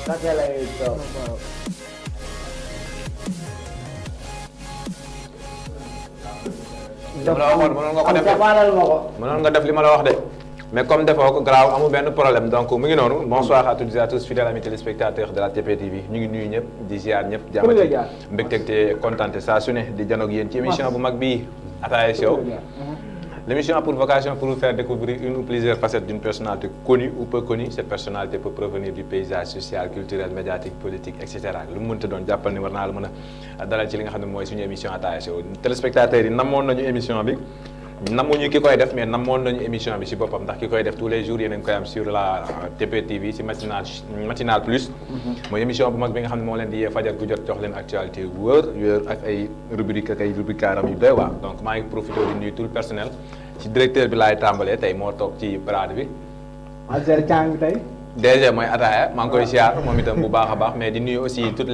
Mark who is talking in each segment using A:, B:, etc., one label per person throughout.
A: kase lay toog.
B: dama la waxoon mënoon nga ko def
A: jàppalal ma ko.
B: mënoon nga def li ma la wax de mais comme defoo ko garaaw amul benn problème donc mu ngi noonu bonsoir à toutes et à tous fidèles amis téléspectateurs de la TP TV ñu ngi nuyu ñëpp di ziar ñëpp jàmmati mbégte kontaan saa su ne di janoog yéen ci émission bu mag bii Ataaya Show. L'émission a pour vocation pour vous faire découvrir une ou plusieurs facettes d'une personnalité connue ou peu connue. Cette personnalité peut provenir du paysage social, culturel, médiatique, politique, etc. lu mu mënta doon jàppal ni war naa la mën a dalal ci li nga xam ne mooy suñu émission Ataaya Show téléspectateurs yi namoon nañu émission bi namuñu ki koy def mais namoon nañu émission bi ci boppam ndax ki koy def tous les jours yéen a ngi koy am sur la TP TV ci matinal plus mooy émission bu mag bi nga xam ne moo leen di yee fajar gu jot jox leen actualité wër ak ay rubrique ak ay rubricaaram yu doy waar donc maa ngi profité di nuyu tout le personnel ci directeur bi laay tàmbalee tey moo toog ci parade bi.
A: Azzer Thiam bi tey.
B: DG mooy Ataaya maa ngi koy siyaar moom itam bu baax a baax mais di nuyu aussi toute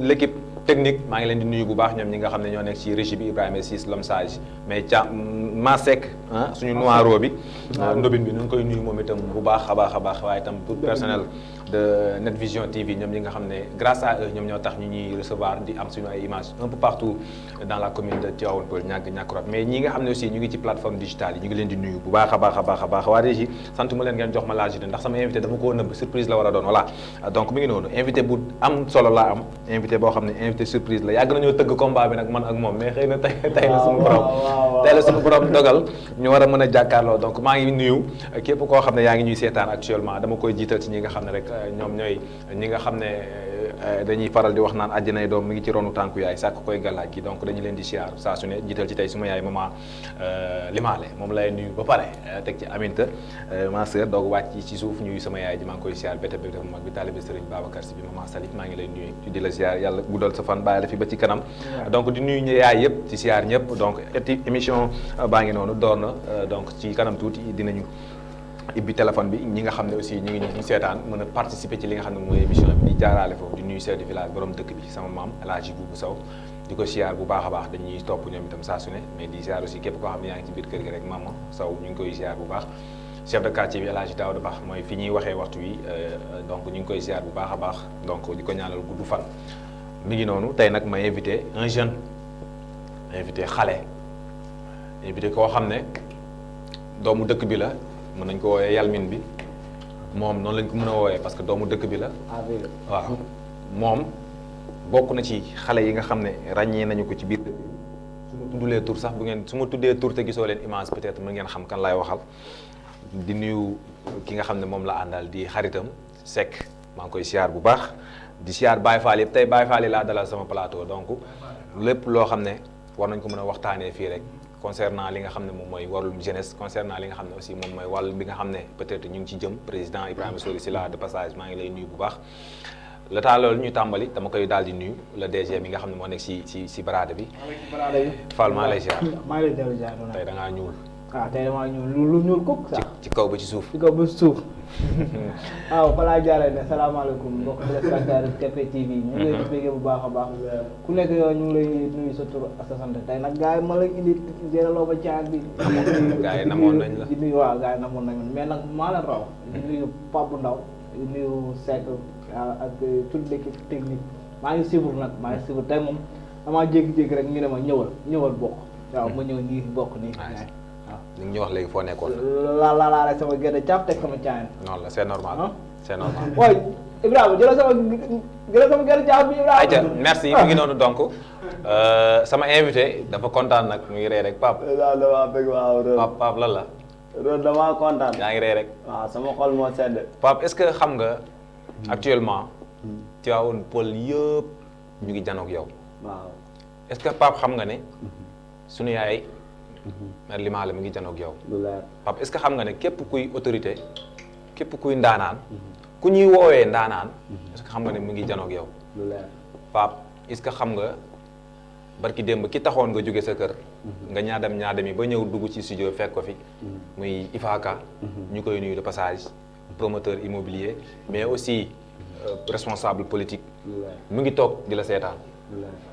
B: l'équipe technique maa ngi leen di nuyu bu baax ñoom ñi nga xam ne ñoo nekk ci régie bi Ibrahima Ciss Lom Sage mais Masek suñu noiro bi. ndobin bi ñu ngi koy nuyu moom itam bu baax a baax waaye itam tout personnel de Net Vision TV ñoom ñi nga xam ne grâce à eux ñoom ñoo tax ñu ñuy recevoir di am suñu ay images un peu partout dans la commune de Tivaouane Peulh ñàkk mais ñi nga xam ne aussi ñu ngi ci plateforme digitale yi ñu ngi leen di nuyu bu baax a baax waa régie sant mu leen ngeen jox ma laaj ndax sama invité dama koo nëbb surprise la war a doon voilà donc mi ngi noonu invité bu am solo laa am invité boo xam ne invité surprise la yàgg nañoo tëgg combat bi nag man ak moom mais xëy na tey la suñu borom dogal ñu war a mën a jàkkaarloo donc maa ngi nuyu képp koo xam ne yaa ngi ñuy seetaan actuellement dama koy jiital ci ñi nga xam ne rek ñoom ñooy ñi nga xam ne dañuy faral di wax naan àjjanay doom mi ngi ci ronu tànku yaay sàkk koy gàllaaj gi donc dañu leen di siyaar saa su ne jiital ci tey suma yaay maman Limaale moom lay nuyu ba pare teg ci Aminta ma sœur doog wàcc ci suuf ñuy sama yaay ji maa ngi koy siyaar bété bi dafa mag bi taalibe Sëriñ Babacar Si bi maman Salit maa ngi lay nuyu di la siyaar yàlla guddal sa fan bàyyi la fi ba ci kanam donc di nuyu ñu yaay yëpp ci siyaar ñëpp donc émission baa ngi noonu door na donc ci kanam tuuti dinañu ibbi téléphone bi ñi nga xam ne aussi ñu ngi ñu seetaan mën a participer ci li nga xam ne mooy émission bi di jaaraale foofu di nuyu chef de village borom dëkk bi sama maam El Hadji Boubou Sow di ko siyaar bu baax a baax dañuy topp ñoom itam saa su ne mais di siyaar aussi képp koo xam ne yaa ngi ci biir kër gi rek Mama Sow ñu ngi koy siyaar bu baax chef de quartier bi El Hadji Daouda Ba mooy fi ñuy waxee waxtu wi donc ñu ngi koy siyaar bu baax a baax donc di ko ñaanal gudd fan mi ngi noonu tey nag ma invité un jeune invité xale invité koo xam ne doomu dëkk bi la mën nañ ko wooyee yalmin bi moom noonu lañ ko mën a wooyee parce que doomu dëkk bi la waaw moom bokk na ci xale yi nga xam ne ràññee nañu ko ci biir dëkk bi su ma tuddulee tur sax bu ngeen su ma tuddee tur te gisoo leen image peut-être mën ngeen xam kan laay waxal di nuyu ki nga xam ne moom la àndal di xaritam Seck maa ngi koy siyaar bu baax di siyaar Baye Fall yëpp tey Baye Fall yi laa dalal sama plateau donc lépp loo xam ne war nañ ko mën a waxtaanee fii rek concernant li nga xam ne moom mooy wàllum jeunesse concernant li nga xam ne aussi moom mooy wàll bi nga xam ne peut-être ñu ngi ci jëm président Ibrahima Sori Sylla de passage maa ngi lay nuyu bu baax le temps loolu ñu tàmbali dama koy daal di nuyu le DG bi nga xam ne moo nekk si baraade bi Fall maa lay ziar
A: maa ngi lay dellu ziar
B: tey da ngaa ñuul
A: tey damaa ñuul lu ñuul kuk sax
B: ci kaw ba ci suuf
A: ci kaw ba ci suuf waaw fa laa jaaree ne salaamaaleykum mbokk téléspectateur TP TV ñu ngi lay bëggee bu baax a baax ku nekk yow ñu ngi lay nuyu sa tur ak sa sant tey nag gars yi ma la indi jëraloo ba caag bi
B: gars yi namoon nañ la
A: di nuyu waaw gars yi namoon nañ mais nag maa leen raw di nuyu Pape Ndaw di nuyu Seck ak toute l'équipe technique maa ngi suivre nag maa ngi suivre tey moom damaa jékki-jékki rek ñu ne ma ñëwal bokk waaw ma ñëw nii bokk nii
B: li nga ñu wax léegi foo nekkoon
A: laa rek sama gerte caaf teg sama caayan
B: non la c'est normal c'est normal
A: waaye Ibrahima jëlal sama gerte caaf bi Ibrahima
B: ayca merci mi ngi noonu donc sama invité dafa kontaan nag mu ngi rey rek Pape
C: damaa bëgg waaw
B: Pape lan la
C: Ron damaa kontaan
B: yaa ngi rey rek
C: waaw sama xol moo sedd
B: Pape est-ce que xam nga actuellement Tivaouane Peulh yëpp ñu ngi janoog yow
C: waaw
B: est-ce que Pape xam nga ne sunu yaay mère Limaale mi ngi janoog yow Pape est-ce que xam nga ne képp kuy autorité képp kuy ndaanaan ku ñuy woowee ndaanaan est-ce que xam nga ne mu ngi janoog yow Pape est-ce que xam nga barki démb ki taxoon nga jóge sa kër nga ñaadam yi ba ñëw dugg ci studio fekk ko fi muy Ifaka ñu koy nuyu de passage promoteur immobilier mais aussi responsable politique mu ngi toog di la seetaan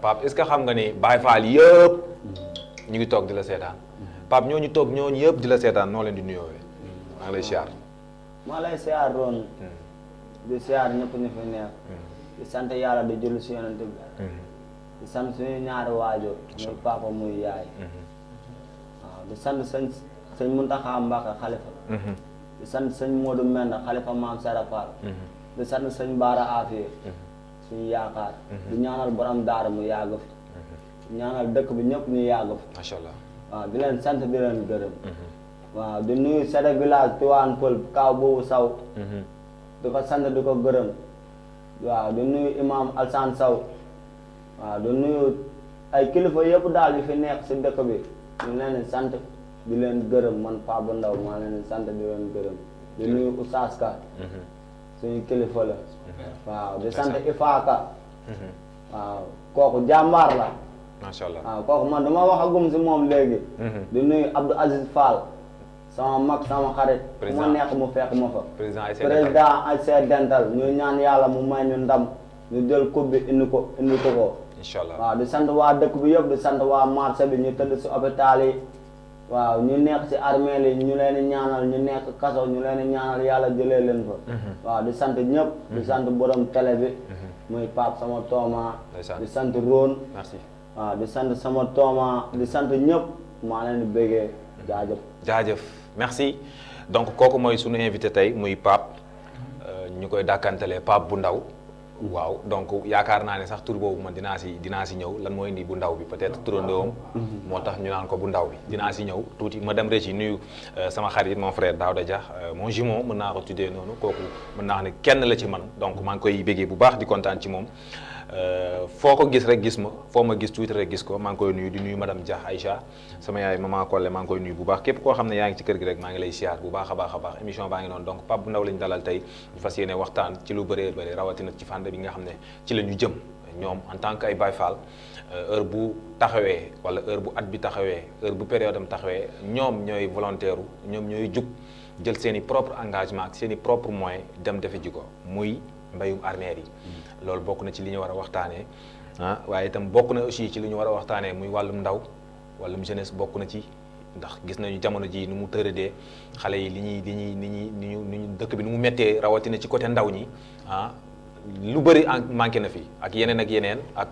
B: Pape est-ce que xam nga ni Baye Fall yëpp ñu ngi toog di la seetaan Pape ñooñu toog ñooñu yëpp di la seetaan noo leen di nuyoowee maa ngi lay siyaar
C: maa lay siyaar Ron di siyaar ñëpp ñu fi nekk di sant yàlla di julli si yonent bi di sant suñu ñaari waajur muy papa muy yaay waaw di sant sëñ Muntaxa Mbàkke xalifa di sant sëñ Modou Menda xalifa maam Sara Fall di sant sëñ Baara Afiye suñu yaakaar di ñaanal borom daara mu yàgg fi di ñaanal dëkk bi ñëpp ñu yàgg fi
B: macha allah
C: waaw di leen sant di leen gërëm waaw di nuyu chef de village Tivaouane Peulh kaw boobu saw di ko sant di ko gërëm waaw di nuyu imam Alsane Saw waaw di nuyu ay kilifa yëpp daal yu fi nekk si dëkk bi ñu leen di sant di leen gërëm man Pape bu Ndaw maa leen di sant di leen gërëm di nuyu Oustaz Ka suñu kilifa la waaw di sant Ifaka waaw kooku jàmbaar la
B: macha allah
C: waaw kooku man dama wax agum si moom léegi di nuyu Abdou Aziz Fall sama mag sama xarit fu ma nekk mu fekk ma fa président ASC Dental ñu ñaan yàlla mu may ñu ndam ñu jël coupe bi indi ko
B: incha allah
C: waaw di sant waa dëkk bi yëpp di sant waa marché bi ñu tëdd si hôpital yi waaw ñu nekk si armeel yi ñu leen di ñaanal ñu nekk kaso ñu leen di ñaanal yàlla jëlee leen fa waaw di sant ñëpp di sant borom télé bi muy Pape sama tooma di sant Rone
B: merci
C: waaw di sant sama tooma di sant ñëpp maa leen di béggee
B: jaajëf merci donc kooku mooy sunu invité tey muy Pape ñu koy dàkkantalee Pape bu Ndaw waaw donc yaakaar naa ne sax tur boobu man dinaa si ñëw lan mooy indi bu ndaw bi peut-être turandoom moo tax ñu naan ko bu ndaw bi dinaa si ñëw tuuti ma dem rëcc nuyu sama xarit mon frère Daouda Dia mon jumeau mën naa ko tuddee noonu kooku mën naa ne kenn la ci man donc maa ngi koy béggee bu baax di kontaan ci moom foo ko gis rek gis ma foo ma gis tuuti rek gis ko maa ngi koy nuyu di nuyu madame Dia Aïcha sama yaay maman Collé maa ngi koy nuyu bu baax képp koo xam ne yaa ngi ci kër gi rek maa ngi lay siyaar bu baax a baax émission baa ngi noonu donc Pape bu Ndaw lañu dalal tey ñu fas yéene waxtaan ci lu bëree bëri rawatina ci fànn bi nga xam ne ci la ñu jëm ñoom en tant que ay Baye Fall heure bu taxawee wala heure bu at bi taxawee heure bu période am taxawee ñoom ñooy volontaire ñoom ñooy jug jël seen i propre engagement ak seen i propre moyen dem defe ji ko muy mbayum armeer yi loolu bokk na ci li ñu war a waxtaanee waaye itam bokk na aussi ci li ñu war a waxtaanee muy wàllum ndaw wàllum jeunesse bokk na ci ndax gis nañu jamono ji nu mu tëradee xale yi ni ñu dëkk bi nu mu méttee rawatina ci côté ndaw ñi lu bëri manqué na fi ak yeneen ak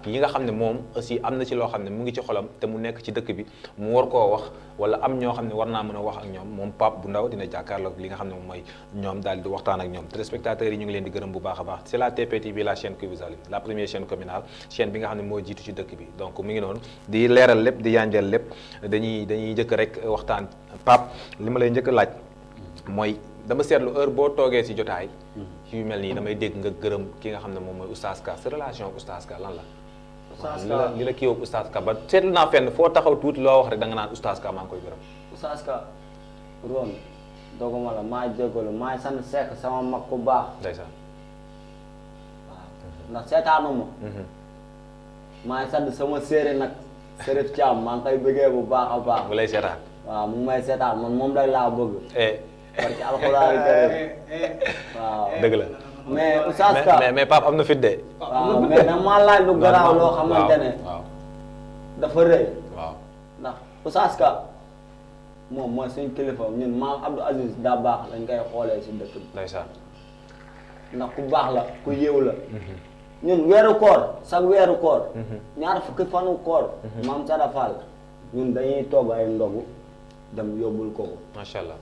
B: yi nga xam ne moom aussi am na ci loo xam ne mu ngi ci xolam te mu nekk ci dëkk bi mu war koo wax wala am ñoo xam ne war naa mën a wax ak ñoom moom Pape bu Ndaw dina jàkkaarloog li nga xam ne moom mooy ñoom daal di waxtaan ak ñoom téléspectateurs yi ñu ngi leen di gërëm bu baax a baax c'est la TPTV la chaîne que vous allez la première chaîne communale chaîne bi nga xam ne moo jiitu ci dëkk bi donc mu ngi noonu di leeral lépp di yanjal lépp dañuy njëkk rek waxtaan Pape li ma lay njëkk laaj mooy dama seetlu heure boo toogee ci jotaay yu mel nii damay dégg nga gërëm ki nga xam ne moom mooy Oustaz Ka sa relation ak Oustaz Ka lan la. Oustaz Ka li la kii woo Oustaz Ka ba seetlu naa fenn foo taxaw tuuti loo wax rek da nga naan Oustaz Ka maa ngi koy gërëm.
C: Oustaz Ka Ron doguma la maa jégalu maa sant Seck sama mag ku baax.
B: ndeysaan.
C: waaw ndax seetaanu ma. maa sant sama séeréer nag Serif Thiam maa ngi koy bëggee bu baax a baax.
B: mu lay seetaan.
C: waaw mu ngi may seetaan man moom rek laa bëgg. parce que alxuraan waaw
B: dëgg la
C: mais Oustaz Ka
B: mais Pape am na fit de.
C: waaw mais nag maa laaj lu garaaw loo xamante ne.
B: waaw
C: dafa rëy.
B: waaw
C: ndax Oustaz Ka moom mooy suñ kilifa ñun maam Abdou Aziz daa baax lañ koy xoolee si dëkk bi.
B: ndeysaan.
C: ndax ku baax la ku yéew la. ñun weeru koor sax weeru koor. ñaar fukki fanu koor. maam Sada Fall ñun dañuy togg ay ndogu dem yóbbul ko ko.
B: macha allah.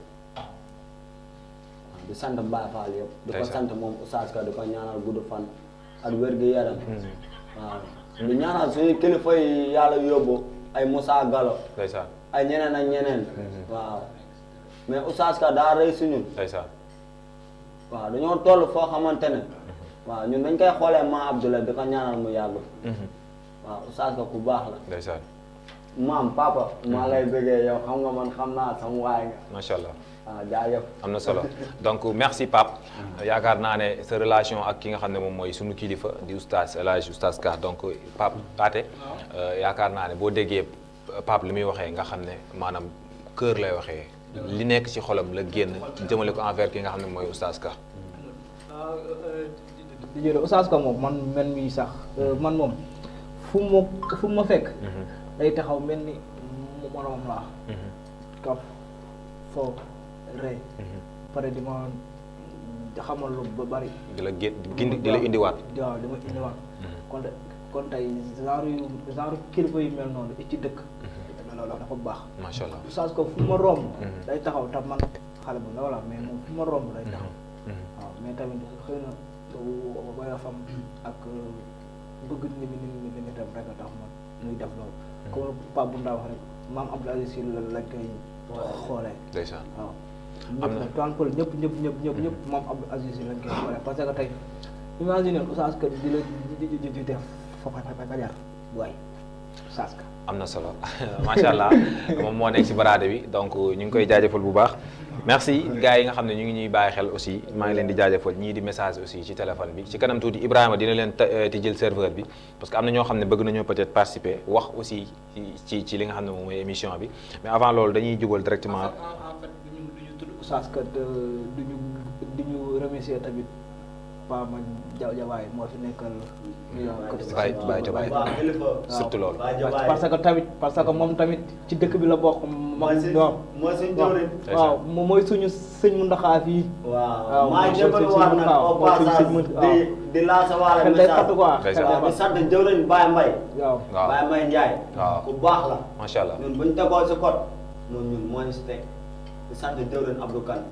C: di sant Baye Fall yëpp. di ko sant moom Oustaz Ka di ko ñaanal gudd fan ak wér-gu-yaram. waaw di ñaanal suñu kilifa yi yàlla yóbbu ay Moussa Gallo.
B: ndeysaan.
C: ay ñeneen ak ñeneen. waaw mais Oustaz Ka daa rëy si ñun.
B: ndeysaan.
C: waaw dañoo toll foo xamante ne. waaw ñun dañ koy xoolee ma Abdoulaye di ko ñaanal mu yàgg. waaw Oustaz Ka ku baax la.
B: ndeysaan.
C: maam papa. maa lay bëggee yow xam nga man xam naa sama waay nga.
B: macha allah.
C: waaw jaajëf.
B: am na solo donc merci Pape yaakaar naa ne sa relation ak ki nga xam ne moom mooy sunu kilifa di Oustaz El Hadj Oustaz Ka donc Pape Pathé yaakaar naa ne boo déggee Pape li muy waxee nga xam ne maanaam kër lay waxee li nekk ci xolam la génn jëmale ko envers ki nga xam ne mooy Oustaz Ka.
A: di jël Oustaz Ka moom man mel mi sax man moom fu ma fekk. day taxaw mel ni mu moroom laa. kaf foo rey. pare di ma xamal lu ba bari.
B: di la gindi di la indiwaat.
A: waaw di ma indiwaat. kon tey genre kilifa yu mel noonu ci dëkk. loolu dafa baax.
B: macha allah
A: oustaz ko fu ma romb. day taxaw tam man xale bu ndaw la mais moom fu ma romb day taxaw. waaw mais tamit xëy na woyofam ak bëgg nit ñi tam rek a tax man muy def loolu. comme Pape bu ndaw rek maam Abdou Aziz Sy lañ koy xoolee.
B: ndeysaan
A: waaw.
B: am na
A: ñëpp maam Abdou Aziz Sy lañ koy xoolee parce que tey imagine oustaz que di la di def foofa fajar waay oustaz ka
B: am na solo macha allah moom moo nekk ci baraade bi donc ñu ngi koy jaajëfal bu baax merci gars yi nga xam ne ñu ngi ñuy bàyyi xel aussi maa ngi leen di jaajëfal ñii di message aussi ci téléphone bi ci kanam tuuti Ibrahima dina leen tijjel serveur bi parce que am na ñoo xam ne bëgg nañoo peut-être participer wax aussi ci li nga xam ne moom mooy émission bi mais avant loolu dañuy jugal directement.
A: en fait duñu tudd oustaz que duñu remercier tamit Pa ma Jabaay moo fi nekkal.
B: Baye Jabaay surtout loolu.
A: parce que moom tamit ci dëkk bi la bokk.
C: mooy suñu jawriñ.
A: waaw mooy suñu sëñ Mountakha fii.
C: waaw maa jëbal war nag au passage di lancé waale message di sant jawriñ Baye Mbaye.
A: waaw
C: Baye Mbaye Ndiaye.
B: waaw
C: ku baax la.
B: macha allah
C: ñun buñ tegoo si code ñun moo ñu si teg di sant jawriñ Abdou Kane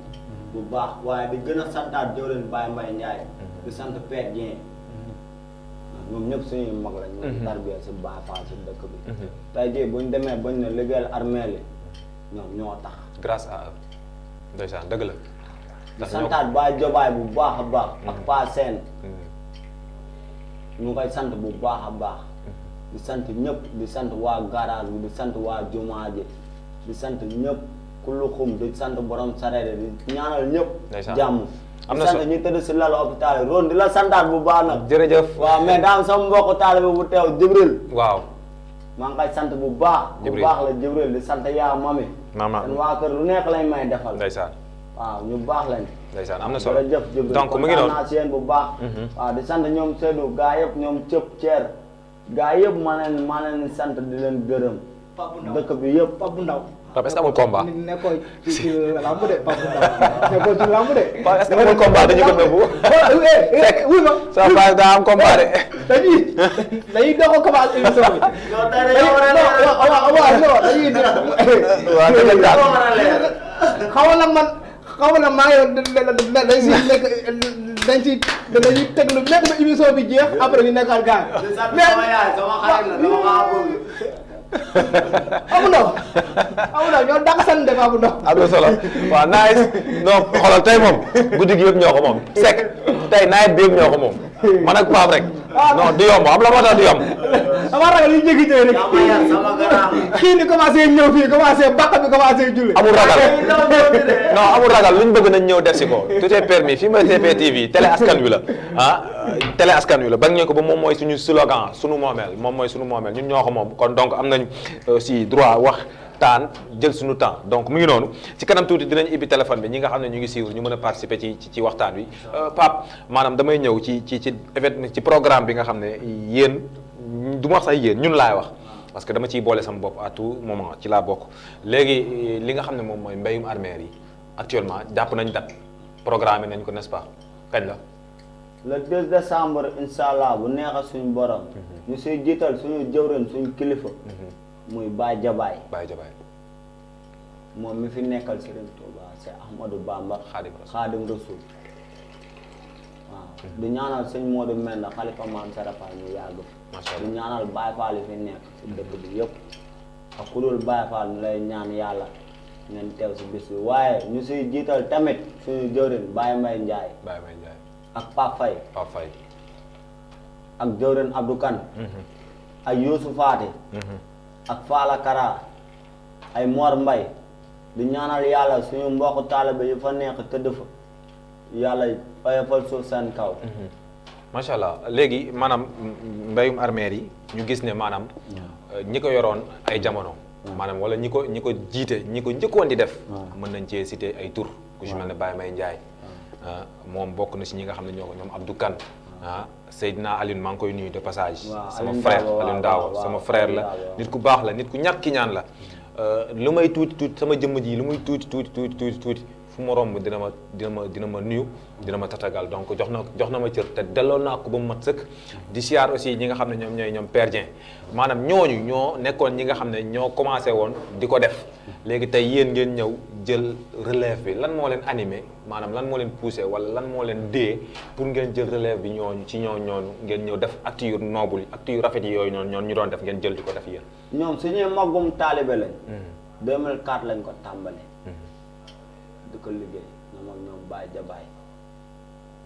C: bu baax waaye di gën a santaat jawriñ Baye Mbaye Ndiaye. di sant Père Dieng. ñoom ñëpp suñuy mag la ñu tarbiya si Baye Fall si dëkk bi. tey jii buñ demee bañ ne liggéeyal armée li ñoom ñoo tax.
B: grâce à eux ndeysaan dëgg la.
C: di santaat Baye Jobaay bu baax a baax. ak Pa Sène. ñu koy sant bu baax a baax. di sant ñëpp di sant waa garage bi di sant waa jumaa ji di sant ñëpp ku lu xum di sant borom sareet di ñaanal ñëpp. jàmm.
B: am na
C: sant ñu tëdd si lalu hôpital ron di la santaat bu baax nag.
B: jërëjëf.
C: waaw mais daa am sama mbokku taalibe bu teew Jibril.
B: waaw.
C: maa ngi koy sant bu baax. bu baax la Jibril di sant yaa mami.
B: maama
C: seen waa kër lu nekk lañ may defal.
B: ndeysaan.
C: waaw ñu baax lañ.
B: ndeysaan am na solo
C: jërëjëf Jibril
B: donc mu ngi noonu
C: kontaan naa si yéen bu baax. waaw di sant ñoom Seydou gaa yëpp ñoom cëpp ceer gaa yëpp maa leen sant di leen gërëm. dëkk bi yëpp
A: Pape bu ndaw.
B: Pape est-ce que amul combat.
A: nekkoo ci lamb de Pape bu ndaw nekkoo ci lamb de.
B: Pape est-ce que amul combat dañu ko nëbbu.
A: wuy ma.
B: sa Pape daa am combat de.
A: dañuy doog a commencé émission bi.
C: yow tey dañoo war a leer
B: waaw dëgg la
A: xaw ma man maa ngi dañ si nekk dañuy teg lu nekk ba émission bi jeex après ñu nekkal gars yi.
C: sama yaay sama xarit la dama kaa bëgg.
A: Abu Ndaw ñoo dàq san def Abu Ndaw.
B: am na solo waaw nice donc xoolal tey moom guddi gi yëpp ñoo ko moom Seck tey nawet bi yëpp ñoo ko moom man ak Pape rek non du yomb am la moo tax du yomb.
A: dama ragal li ñu jékki rek.
C: sama garaam.
A: xii ni commencé ñëw fii commencé bàq bi commencé julli.
B: amul ragal non amul ragal luñ bëgg nañ ñëw def si ko tout est permis fii mooy TP TV télé askan wi la télé askan wi la ba ngeen ko ba moom mooy suñu slogan suñu moomeel moom mooy suñu moomeel ñun ñoo ko moom kon donc am nañ aussi droit wax taan jël suñu temps donc mu ngi noonu ci kanam tuuti dinañ ibbi téléphone bi ñi nga xam ne ñu ngi suivre ñu mën a participer ci waxtaan wi Pape maanaam damay ñëw ci événement ci programme bi nga xam ne yéen du ma wax sax yéen ñun laay wax parce que dama ciy boole sama bopp à tout moment ci laa bokk léegi li nga xam ne moom mooy mbéyum armeer yi actuellement jàpp nañ date programme nañ ko n'est-ce pas kañ la.
C: le 2 décembre incha allah bu neexa suñu borom. ñu siy jiital suñu jëwriñ suñu kilifa. muy Baye Jabaay.
B: Baye Jabaay.
C: moom mi fi nekkal Serigne Touba c'est Ahmadou Bamba. Xaadim Rasul. waaw di ñaanal sëñ Modou Menda xalifa maam Sarafa ñu yàgg.
B: macha allah
C: di ñaanal Baye Fall yi fi nekk si dëkk bi yëpp. ak ku dul Baye Fall ñu lay ñaan yàlla ngeen teew si bis bi waaye ñu siy jiital tamit suñu jëwriñ Baye Mbaye Ndiaye.
B: Baye Mbaye Ndiaye.
C: ak Pape Faye.
B: Pape Faye.
C: ak jëwriñ Abdou Kane. ak Youssou Faati. ak Fala Kara ay Mor Mbay di ñaanal yàlla suñu mbokku taalibe yi fa nekk tëdd fa yàlla oyofal suuf seen kaw.
B: macha allah léegi maanaam mbéyum armeer yi ñu gis ne maanaam ñi ko yoroon ay jamono. maanaam wala ñi ko jiite ñi ko njëkkoon di def. mën nañ cee citer ay tur. ku ci mel ne Baye May Ndiaye. moom bokk na si ñi nga xam ne ñoom Abdou Kane. Seydina Alioune maa ngi koy nuyu de passage. sama frère Alioune Daawa sama frère la nit ku baax la nit ku ñàkk ki ñaan la. lu may tuuti sama jëmm ji lu muy tuuti fu ma romb dina ma nuyu dina ma tatagal donc jox na ma cër te delloo naa ko ba mu mat sëkk di siyaar aussi ñi nga xam ne ñoom ñooy ñoom Père Dieng maanaam ñooñu ñoo nekkoon ñi nga xam ne ñoo commencé woon di ko def léegi tey yéen ngeen ñëw jël relève bi lan moo leen animé maanaam lan moo leen poussé wala lan moo leen dee pour ngeen jël relève bi ñooñu ngeen ñëw def acte yu noble yi acte yu rafet yi yooyu noonu ñu doon def ngeen jël di ko def yéen.
C: ñoom suñuy maggum taalibe lañ. 2004 lañ ko tàmbalee. di ko liggéey ñoom ak ñoom Baye Jabaay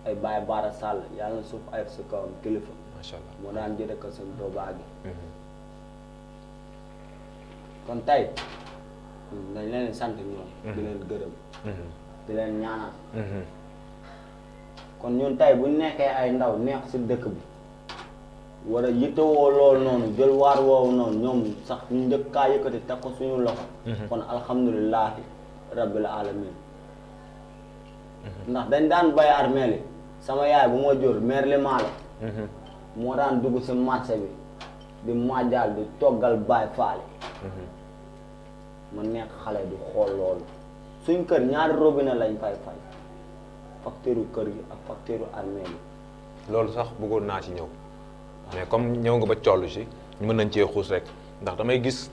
C: ay Baye Baara Sall yàlla na suuf ay si kawam kilifa.
B: macha allah
C: moo daan jëlee ko seen Tuubaa gi. kon tey dañ leen sant ñoom. di leen gërëm. di leen ñaanal. kon ñun tey bu ñu nekkee ay ndaw neex si dëkk bi war a yittewoo loolu noonu jël waar woowu noonu ñoom sax ñu njëkk kaa yëkkati teg ko suñu loxo. kon alhamdulilahi rabbil alamin ndax dañ daan bay armeel yi sama yaay bu ma jur mère li maalo moo daan dugg si marché bi di majjal di toggal baay faale ma nekk xale di xool loolu suñ kër ñaari robinet lañ fay facture kër gi ak facture armeel yi
B: loolu sax bëggoon naa ci ñëw mais comme ñëw nga ba collu si mën nañ cee xuus rek ndax damay gis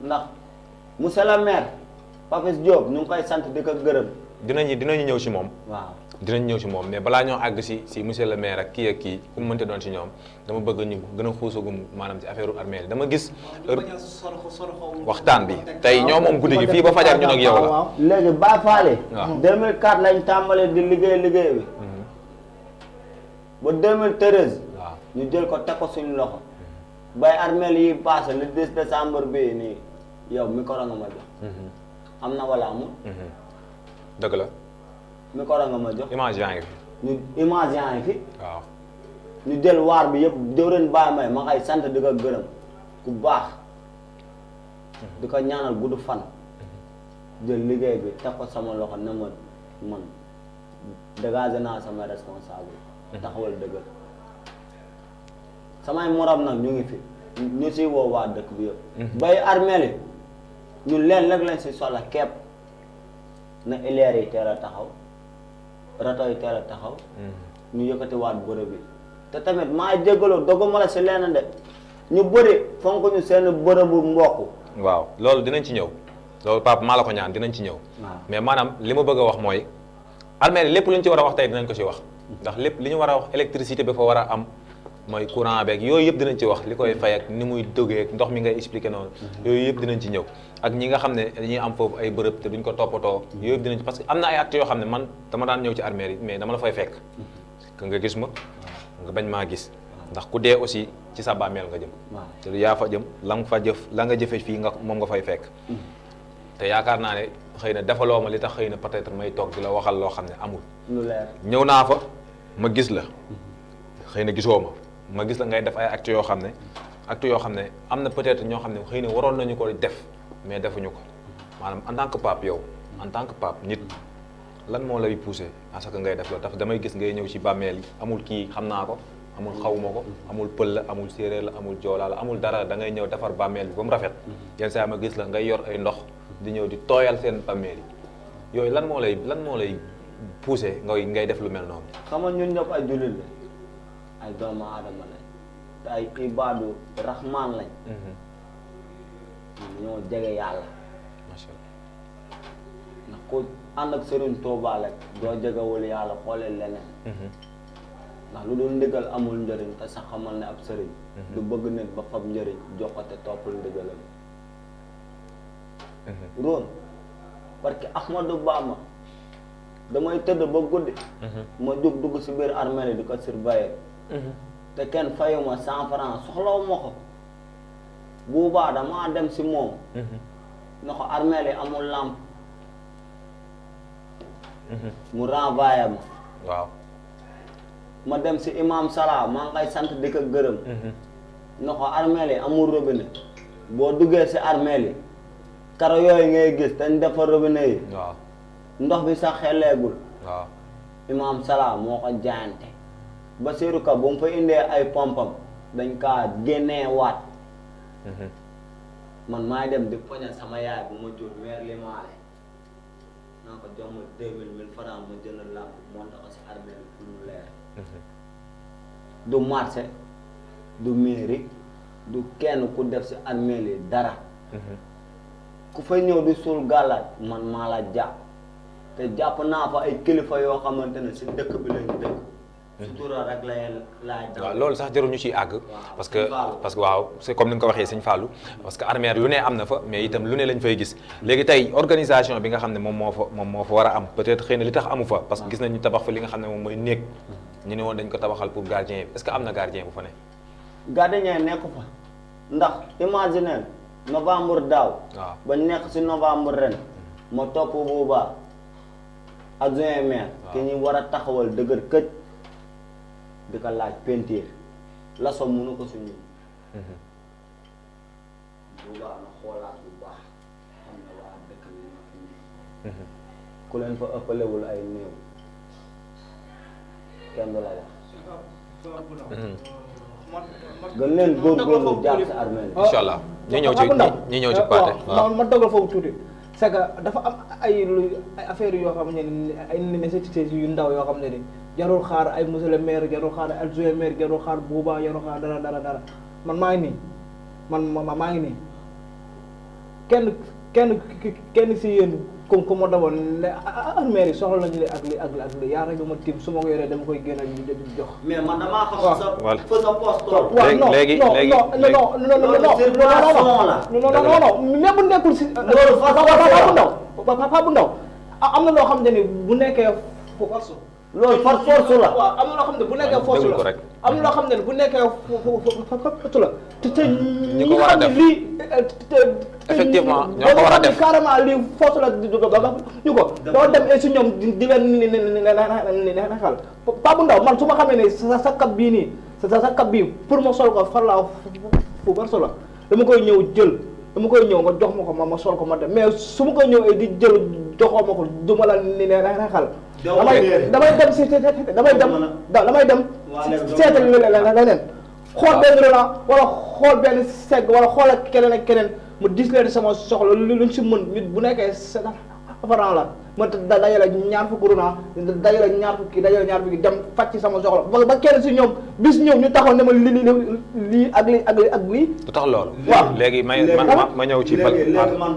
C: ndax monsieur le maire Papis Diop ñu ngi koy sant di ko gërëm
B: dinañu ñëw si moom
C: waaw
B: dinañ ñëw si moom mais balaa ñoo àgg si monsieur le maire ak kii ku mu mënte doon si ñoom dama bëgg ñu gën a xuusagum maanaam si affaire armée yi dama gis waxtaan bi tey ñoo moom guddi gi fii ba fajar ñun ak yow la
C: léegi Baye Faale
B: waaw
C: 2004 lañ tàmbalee di liggéey bi ba 2013
B: waaw
C: ñu jël ko teg ko suñu loxo bay armeel yi passé le 10 décembre bii nii yow micro nga ma jox am na wala amul
B: dëgg la
C: micro nga ma jox
B: image yaa ngi fi
C: ñu image yaa ngi fi
B: waaw
C: ñu jël waar bi yëpp jëwren Baye May ma ngay sant di ko gërëm ku baax di ko ñaanal gudd fan jël liggéey bi teg ko sama loxo ne man dégagé naa sama responsable taxawal dëggal samay morom nag ñu ngi fi ñu si woo waa dëkk bi yëpp bay armeel yi ñu leen rek lañ si soxla kepp na ileer yi teel a taxaw rato yi teel a taxaw ñu yëkkati waat bërëb bi te tamit maa jégaloo doguma la si lenn de ñu bëri fonk ñu seen bërëbu mbokk
B: waaw loolu dinañ ci ñëw loolu papa maa la ko ñaan dinañ ci ñëw mais maanaam li ma bëgg a wax mooy armeel lépp lu ñu ci war a wax tey dinañ ko ci wax ndax lépp li ñu war a wax électricité bi fa war a am mooy courant beeg yooyu yëpp dinañ ci wax li koy fay ak ni muy dogee ak ndox mi ngay expliqué noonu yooyu yëpp dinañ ci ñëw ak ñi nga xam ne dañuy am foofu ay bërëb te duñ ko toppatoo yooyu yëpp dinañ ci parce que am na ay actes yoo xam ne man dama daan ñëw ci armeel yi mais dama la fay fekk nga gis ma nga bañ maa gis ndax ku dee aussi ci sa bàmmeel nga jëm te yaa fa jëm la nga jëfe fii nga moom nga fay fekk te yaakaar naa ne xëy na defaloo ma li tax xëy na peut-être may toog di la waxal loo xam ne amul
C: lu leer
B: ñëw naa fa ma gis la xëy na gisoo ma gis la ngay def ay actes yoo xam ne am na peut-être ñoo xam ne xëy na waroon nañu ko def mais defuñu ko maanaam en tant que pape yow en tant que pape nit lan moo lay poussé à ce que ngay def loolu dafa damay gis ngay ñëw ci bàmmeel yi amul kii xam naa ko amul xawuma ko amul pël la amul séeréer la amul joolaa la amul dara da ngay ñëw defar bàmmeel bi ba mu rafet yenn saa ma gis la ngay yor ay ndox di ñëw di tooyal seen bàmmeel yi yooyu lan moo lay poussé ngay def lu mel noonu.
C: xam nga ñun ñëpp ay jullit la ay doomu aadama lañ te ay ibaadu rahmaan lañ. ñoo jege yàlla.
B: macha allah.
C: ndax ku ànd ak Serigne Touba rek doo jegewul yàlla xoolee leneen. ndax lu dul ndigal amul njëriñ te sax xamal ne ab sëriñ. du bëgg nit ba fab njëriñ jox ko te toppul ndigalam. Roon parce que Ahmadou Bamba damay tëdd ba guddi. ma jóg dugg si biir armée di ko surveiller. te kenn fayuma 100 francs soxlawu ma ko. buubaa damaa dem si moom. na ko armée yi amul làmp. mu renvoyé ma.
B: waaw.
C: ma dem si imam Salah maa ngay sant di ko gërëm. na ko armée yi amul robinet. boo duggee si armée yi. karo yooyu ngay gis dañ defar robinet yi.
B: waaw.
C: ndox bi sax xeleegul.
B: waaw.
C: imam Salah moo ko jaayante. Basirou Ka ba mu fa indee ay pompam dañ kaa génnee waat. man maay dem di poñal sama yaay bu ma jur weer li maale naa ko jox ma 2000 francs ma jënd làmp monté ko si armée bi pour mu leer. du marché du mairie du kenn ku def si armée li dara. ku fay ñëw di suul gàllaaj man maa la jàpp te jàpp naa fa ay kilifa yoo xamante ne si dëkk bi lañu dëkk. sutura rek laay
B: waaw loolu sax jarul ñu ciy àgg. parce que waaw c'est comme ni nga ko waxee sëñ Fallou parce que armée lu ne am na fa mais itam lu ne lañ fay gis léegi tey organisation bi nga xam ne moom moo fa war a am peut-être xëy na li tax amu fa parce que gis nañ ñu tabax fa li nga xam ne moom mooy néeg ñu ne woon dañ ko tabaxal pour gardien bi est-ce que am na gardien bu fa ne.
C: gardien nekku fa ndax imaginer novembre daaw.
B: waaw
C: ba nekk si novembre ren ma topp boobaa adjoint maire. ki ñu war a taxawal dëgër këj. di ko laaj peinture la so mënu ko suñu bu baax na xoolaat bu baax xam ne waa dëkk bi ñoo fi ku leen fa ëppalewul ay néew kenn du la wax gën leen góorgóorlu jàpp si armée
B: incha allah ñu ñëw ci Pathé
A: waaw ma dogal foofu tuuti c'est que dafa am ay affaires yoo xam ne ay nécessités yu ndaw yoo xam ne ni jarul xaar ay monsieur le maire jarul xaar ay adjoint maire jarul xaar buuba jarul xaar dara man maa ngi nii maa ngi nii kenn si yéen comme ma demoon ne maire yi soxla nañu li ak li yaa rek ma tiim su ma ko yoree dama koy génn jox.
C: mais man damaa xam sa sa poste tool.
B: léegi
A: non même bu nekkul si.
C: loolu
A: papa bu ndaw am na loo xam ne ni bu nekkee force.
C: loolu par force la.
A: waaw am na loo xam ne bu nekkee force la am na loo xam ne bu nekkee force la. te
B: ñi ko war a def
A: lii.
B: effectivement ñoo ko war a def
A: carrément lii force la ñu ko. doo dem si ñoom di leen xel pa bu ndaw man su ma xamee ne sa kab bii nii sa kab bii pour ma sol ko far laa fu bar solo dama koy ñëw jël dama koy ñëw nga jox ma ko ma sol ko ma dem mais su ma koy ñëw di jël joxoo ma ko du ma la ni ne xel damay dem si damay dem seetal leneen xool benn Roland wala xool benn segg wala xool ak keneen mu dis leen sama soxla luñ si mën nit bu nekkee faran la ma dajale ñaar fukki Roland dajale ñaar fukki dem faj ci sama soxla ba kenn si ñoom bis ñëw ñu taxaw ne ma lii ak lii
B: du tax loolu
A: waaw
B: léegi ma ñëw ci
C: léegi man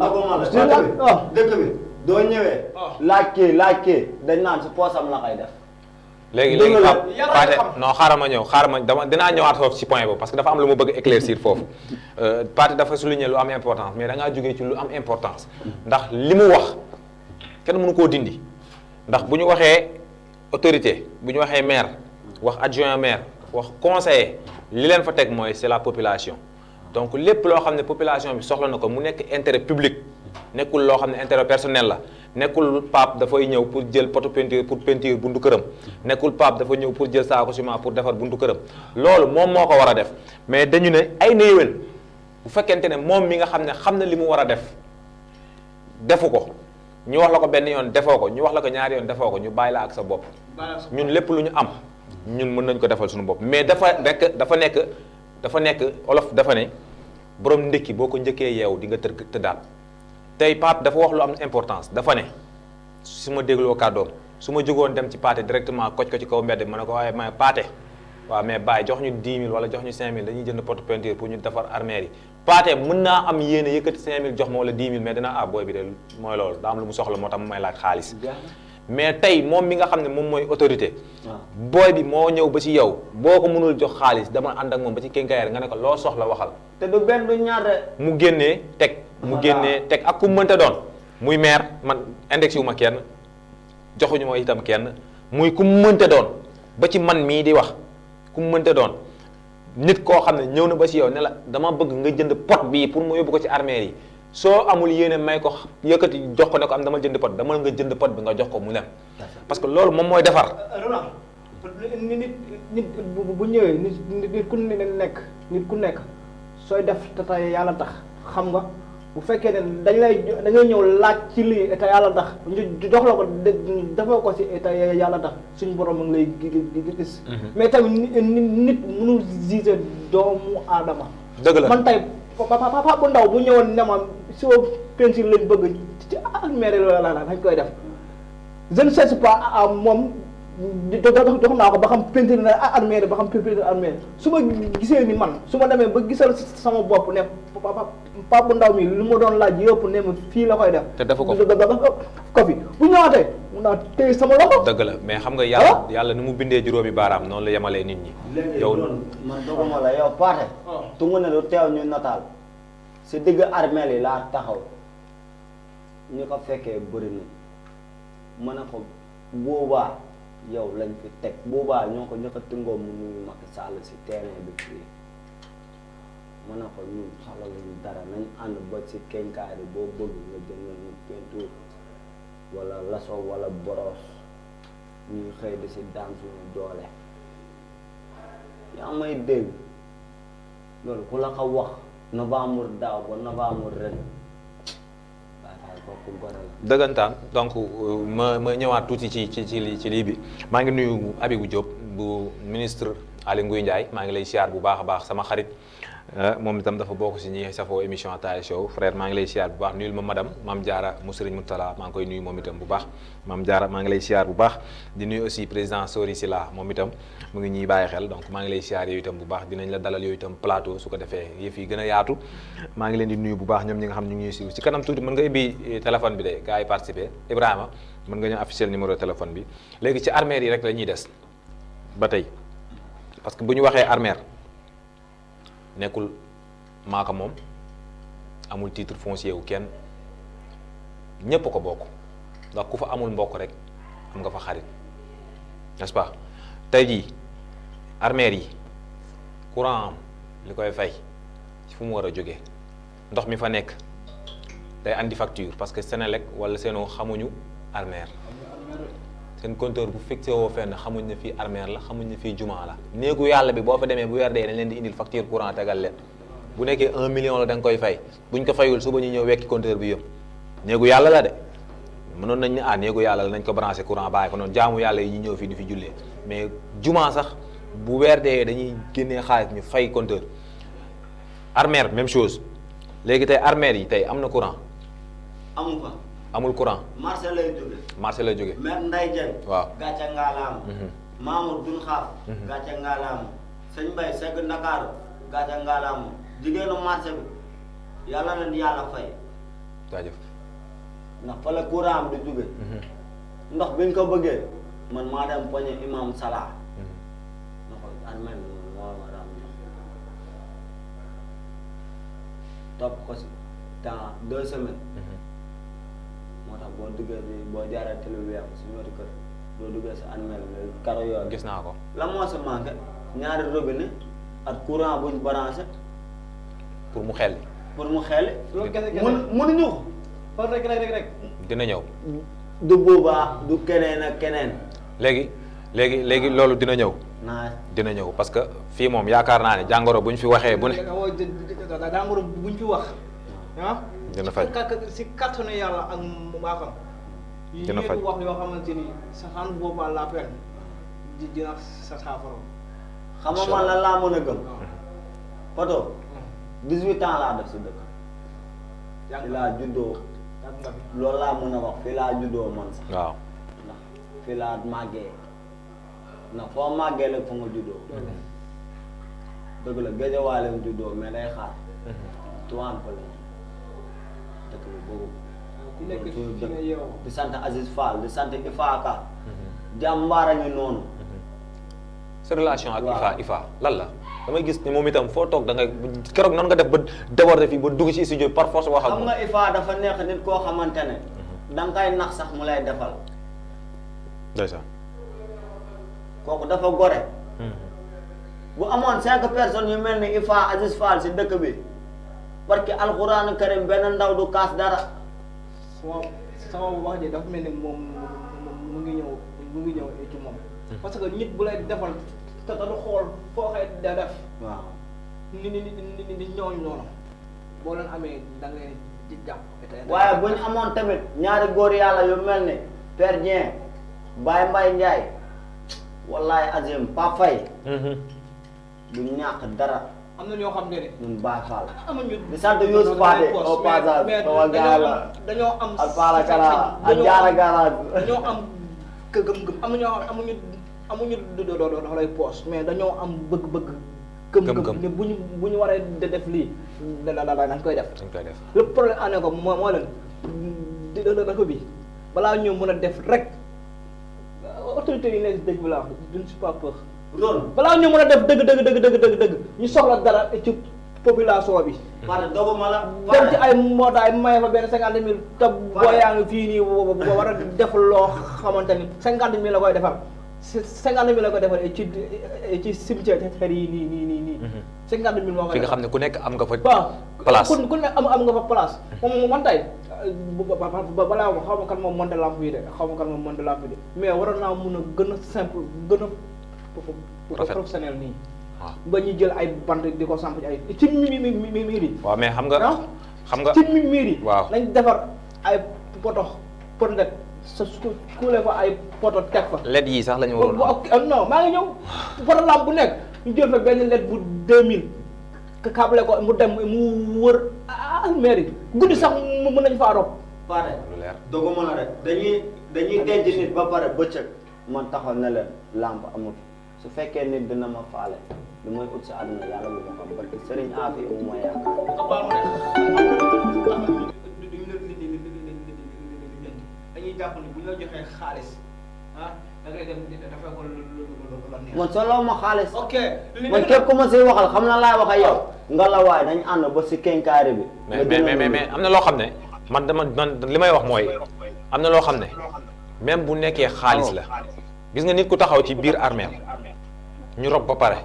C: dëkk bi doo ñëwee laaj kii dañ naan si poosam la koy def
B: léegi Pathé non xaaral ma dinaa ñëwaat foofu ci point boobu parce que dafa am lu ma bëgg éclaircir foofu Pathé dafa souligner lu am importance mais da ngaa jógee ci lu am importance ndax li mu wax kenn mënu koo dindi ndax bu ñu waxee autorité bu ñu waxee maire wax adjoint maire wax conseiller li leen fa teg mooy c'est la population donc lépp loo xam ne population bi soxla na ko mu nekk intérêt public nekkul loo xam ne intérêt personnel la nekkul Pape dafay ñëw pour jël poto peinture pour peinture buntu këram nekkul Pape dafa ñëw pour jël saako ciment pour defar buntu këram loolu moom moo ko war a def mais dañu ne ay na yéwén bu fekkente ne moom mi nga xam ne li mu war a def defu ko ñu wax la ko benn yoon defoo ko ñu wax la ko ñaari yoon defoo ko ñu bàyyi la ak sa bopp ñun lépp lu ñu am ñun mën nañ ko defal suñu bopp mais dafa nekk olof dafa ne borom ndékki boo ko njëkkee yeewu di nga tëddaat tey Pape dafa wax lu am importance dafa ne su ma dégloo kàddoom su ma jógoon dem ci Pathé directement koj ko ci kaw mbedd ma ne ko waaye ma Pathé waaw mais bàyyi jox ñu 10 000 wala jox ñu 5 000 dañuy jënd porte peinture pour ñu defar armère yi Pathé mën naa am yéene yëkkati 5 000 jox ma wala 10 000 mais dina booy bi de mooy loolu daa am lu mu soxla moo tax mu may laaj xaalis mais tey moom mi nga xam ne moom mooy autorité booy bi moo ñëw ba ci yow boo ko mënul jox xaalis dama ànd ak moom ba ci kénkaayar nga ne ko loo soxla waxal
C: te du benn du ñaar
B: mu génnee teg ak ku mënta doon muy maire man index yu ma kenn joxuñu ma itam kenn muy ku mënta doon ba ci man mii di wax ku mënta doon nit koo xam ne ñëw na ba ci yow ne la dama bëgg nga jënd pot bii pour mu yóbbu ko ci armée yi soo amul yéene may ko yëkkati jox ko ne ko am dama jënd pot dama nga jënd pot bi nga jox ko mu dem parce que loolu moom mooy defar.
A: nit bu ñëwee nit ku nekk sooy def te tey yàlla tax xam nga bu fekkee ne da ngay ñëw laaj ci lii te yàlla tax ñu jox la ko defoo ko ci te yàlla tax suñu borom a ngi lay gis. mais tamit nit mënul gisee doomu aadama.
B: dëgg la
A: man tey papa bu ndaw bu ñëwoon ne ma soo peinture lañ bëgg ci almere la dañ koy def je ne sais pas moom jox naa ko ba xam peinture na armée ba xam peinture armée su ma gisee ni man su ma demee ba gisal sama bopp ne Pape Ndaw mi lu ma doon laaj yëpp ne ma fii la koy def.
B: te defu ko
A: ko fi bu ñëwaatee mun naa téye sama loxo.
B: dëgg la mais xam nga yàlla ni mu bindee juróomi baaraam noonu la yemalee nit ñi.
C: yow man doguma la yow Pathé. tungu ne lu teew ñu nataal si digg armeel yi laa taxaw ñu ko fekkee bëri na mën a ko boobaa yow lañ fi teg boobaa ñoo ko ñëkk a tëngoo mu nuyu Macky Sall si terrain bi fii mën na ko ñun soxla luñu dara nañ ànd ba si kenkaari boo bëgg nga jëndal ñu peinture wala laso wala boros ñuy xëy di si daan suñu doole yaa may dégg loolu ku la ko wax novembre daaw ba novembre ren waaye kooku gore la
B: dëggantaan donc ma ñëwaat tuuti ci lii bi maa ngi nuyu Abibou Diop bu ministre Aly Ngouille Ndiaye maa ngi lay siyaar bu baax a baax sama xarit moom itam dafa bokk si ñi safoo émission Ataaya Show frère maa ngi lay siyaar bu baax nuyul ma madame Mame Diarra mu Serigne Moutala maa ngi koy nuyu moom itam bu baax Mame Diarra maa ngi lay siyaar bu baax di nuyu aussi président Sori Sila moom itam mu ngi ñuy bàyyi xel donc maa ngi lay siyaar yooyu itam bu baax dinañ la dalal yooyu itam plateau su ko defee yëf yi gën a yaatu maa ngi leen di nuyu bu baax ñoom ñi nga xam ñu ngi ñuy suivre ci kanam tuuti mën nga ibbi téléphone bi de gars yi participer Ibrahima mën nga ñëw officiel numéro téléphone bi léegi ci armère yi rek la ñuy des ba tey parce que bu ñu waxee armère nekkul maaka moom amul titre foncier wu kenn ñépp ko bokk ndax ku fa amul mbokk rek am nga fa xarit n'est-ce pas tey jii armère yi courant am li koy fay fu mu war a jógee ndox mi fa nekk day andi facture parce que Senelec wala Sen'Eau xamuñu armère seen compteur bu fixé woo fenn xamuñ ne fii armère la xamuñ ne fii jumaa la néegu yàlla bi boo fa demee bu weer dee dañ leen di indil facture courant tegal leen bu nekkee 1 million la da nga koy fay buñ ko fayul suba ñu ñëw wekki compteur bi yëpp néegu yàlla la de mënoon nañ ne néegu yàlla la nañ ko branché courant bàyyi ko noonu jaamu yàlla yi ñu ñëw fii di fi jullee mais jumaa sax bu weer dee dañuy génnee xaalis ñu fay compteur armère même chose léegi tey armère yi tey am na courant
C: amu fa
B: amul courant
C: marché lay jóge
B: marché la jóge
C: maire Ndeye Dieng
B: waaw
C: gàcce ngaalaama Mamour Dun Xaaf gàcce ngaalaama sëñ Mbaye Segg Ndakaaru gàcce ngaalaama jigéenu marché bi yàlla na yàlla fay
B: jaajëf
C: ndax fa la courant am di jóge ndox biñ ko bëggee man maa dem poñe imam Salah na ko armel moo war a am ndox topp ko si dans 2 semaines moo tax boo duggee bi boo jaaree télé weex si ñooti kër boo duggee si armel karo yoon
B: gis naa ko
C: la moo si manqué ñaari robinet ak courant buñ branché
B: pour mu xel
C: mu xeeli
A: loolu kese kese
C: mënuñu ko
A: kon rek.
B: dina ñëw
C: du boobaa du keneen ak keneen
B: léegi loolu dina ñëw
C: naa
B: dina ñëw parce que fii moom yaakaar naa ne jàngoro bu ñu fi waxee bu ne
A: jàngoro buñ fi wax
B: dina faj
A: si kàttanu yàlla ak mbaaxam
B: dina faj
A: yi wax yoo xamante ni sa xan boobaa la peine dina sa saafara
C: xam nga man lan laa mën a gëm Pato 18 ans laa def si dëkk fi laa juddoo loolu laa mën a wax fi laa juddoo man sax
B: waaw
C: ndax fi laa màggee ndax foo màggee la fa nga juddoo dëgg la géejawaay lañ juddoo mais day xaar tuwaan ko la dëkk bi boobu di sant Aziz Fall di sant Ifaka jàmbaara ñu noonu
B: sa relation ak Ifa lan la damay gis ni moom itam foo toog da ngay keroog noonu nga def ba déborder fii ba dugg ci studio par force wax ak
C: xam nga Ifa dafa neex nit koo xamante ne danga koy nax sax mu lay defal
B: ndeysaan
C: kooku dafa gore bu amoon 5 personnes yu mel ni Ifa Aziz Fall si dëkk bi parce que alxuraanu karim benn ndaw du kaas dara
A: sama wax ji dafa mel ni moom mu ngi ñëw ci moom parce que nit bu lay defal te du xool foo xëy da def
C: waaw
A: ni ñooñu noonu boo leen amee da ngay di jàpp
C: waaye bu ñu amoon tamit ñaari góor yàlla yu mel ni Père Dieng Baye Mbaye Ndiaye wallahi azim Pa Faye du ñàkk dara
A: am na ñoo xam ne
C: ñun Baye Fall
A: amuñu
C: di sant Youssou Fade au passage
A: mais
C: sama gaal la
A: dañoo am
C: Alfala Kara ak Jaara Garage
A: dañoo am gëm-gëm am na ñoo xam ne amuñu doolay poos mais dañoo am bëgg-bëgg. gëm-gëm ne bu ñu waree def lii dañ koy def. le problème année ko moo leen dëkk bi balaa ñëw mën a def rek autorité yi nekk si dëkk bi laa wax je ne suis pas peur.
C: loolu
A: balaa ñëw mën a def dëgg ñu soxla dara ci population bi.
C: parce que doguma la.
A: dem ci ay mbootaay maye fa benn 50 000 te boo yaa ngi fii nii war a def loo xamante ni 50 000 la koy defal 50 000 la koy defal ci cimetière yi nii. 50 000 moo koy
B: fi nga xam ne ku nekk am nga fa.
A: place ku nekk am nga fa place. moom man tey balaa ma xaw ma kan moom monté lampe yi de mais waroon naa mun a gën a simple gën a professionnel nii.
B: waaw
A: ba ñu jël ay bant di ko samp ay ci miir yi.
B: waaw mais xam nga
A: ci miir yi.
B: waaw
A: nañ defar ay poto peut-être sa su kuule fa ay poto teg fa.
B: LED yi sax la ñu waroon
A: non maa ngi ñëw poto lampe bu nekk ñu jël fa benn LED bu 2000 câble ko mu dem mu wër mairie guddi sax mu mën nañ faa rob.
C: pare
B: lu leer
C: doguma la rek dañuy denc nit ba pare bëccëg man taxaw ne leen lampe amul su fekkee nit dina ma faale lu may ut si àdduna yàlla bu ma xam parce que Serigne Afi mu ma yaakaar.
A: dañuy jàpp ni bu ñu la joxee xaalis da ngay dem dafay ko lu neex.
C: man solo ma xaalis.
A: ok
C: man képp ku ma siy waxal xam na laay wax ak yow. nga la waay dañ ànd ba si kenkaari bi.
B: mais am na loo xam ne man li may wax mooy am na loo xam ne même bu nekkee xaalis la gis nga nit ku taxaw ci biir armée ñu rob ba pare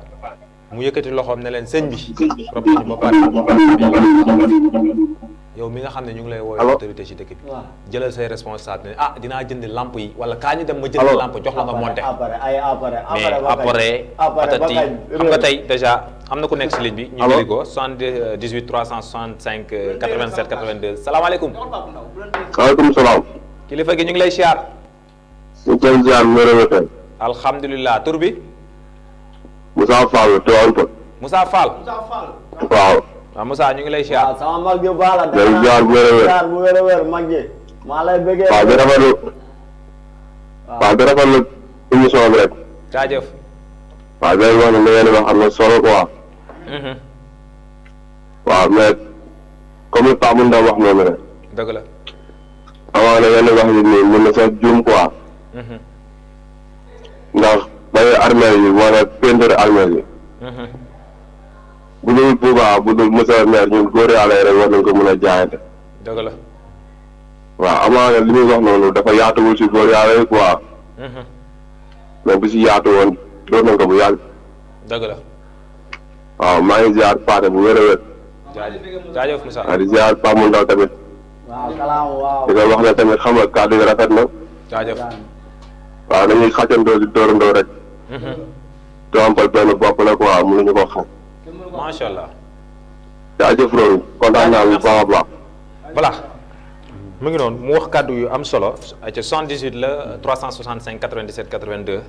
B: mu yëkkati loxoom ne leen sëñ bi rob ñu ba pare yow mi nga xam ne ñu ngi lay woowee autorité ci dëkk bi jëlal say responsabilité ne dinaa jënd lampe yi wala kaa ñu dem ma jënd lampe jox la nga monté mais après patati xam nga tey déjà am na ku nekk si ligne bi ñu jëli ko 78 365 87 82 salaamaaleykum.
D: waaleykum salaam.
B: kilifa gi ñu ngi lay siyaar.
D: ñu koy ziar bu wér-wér.
B: alhamdulilah tur bi.
D: Moussa Fall Tivaouane Peulh.
B: Moussa Fall.
D: waaw.
B: waaw Moussa ñu ngi lay siyaar.
C: waaw sama mag yu baax la.
D: day ziar bu wér-wér.
C: ziar bu wér-wér mag ji. maa lay bëggee.
D: waaw di rafetlu. waaw di rafetlu émission bi rek.
B: jaajëf.
D: waaw day wax ne li ngeen di wax am na solo quoi. waaw mais comme li Pape Ndaw wax noonu rek.
B: dëgg la.
D: avant na yenn wax yi nii mën na sax juum quoi. ndax bay armée yi wala peinture armée yi. bu dul boobaa bu dul monsieur maire ñun góor yàlla yi rek war nañ ko mën a jaayante.
B: dëgg la.
D: waaw amaana li muy wax noonu dafa yaatuwul si góor yàlla yi quoi. mais bu si yaatu woon doon nañ ko bu yàgg.
B: dëgg la.
D: waaw maa ngi ziar Paate bu wér-wér.
B: jaajëf Moussa.
D: waaw di ziar Pape mu ndaw tamit.
C: waaw kalaam waaw.
D: di ko wax ne tamit xam nga kàddu yi rafet na.
B: jaajëf.
D: waaw dañuy xàccandoo di dóorandoo rek. te ampal benn bopp la quoi mënuñu ko xam.
B: macha allah.
D: jaajëf loolu kontaan naa bu baax a baax.
B: voilà mu ngi noonu mu wax kàddu yu am solo ca 78 la 365 97 82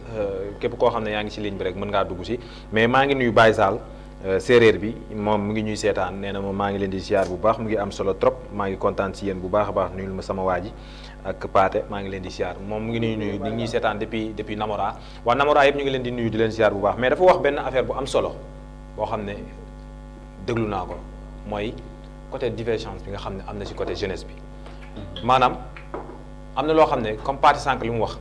B: képp koo xam ne yaa ngi ci ligne bi rek mën ngaa dugg si mais maa ngi nuyu Baye Sall séeréer bi moom mu ngi ñuy seetaan nee na moom maa ngi leen di ziar bu baax mu ngi am solo trop maa ngi kontaan si yéen bu baax a baax nuyul ma sama waa ji ak Paate maa ngi leen di ziar moom mu ngi nuyu ni ñuy seetaan depuis Namora waa Namora yëpp ñu ngi leen di nuyu di leen ziar bu baax mais dafa wax benn affaire bu am solo boo xam ne déglu naa ko mooy côté divergence bi nga xam ne am na si côté jeunesse bi maanaam am na loo xam ne comme parti sànq li mu wax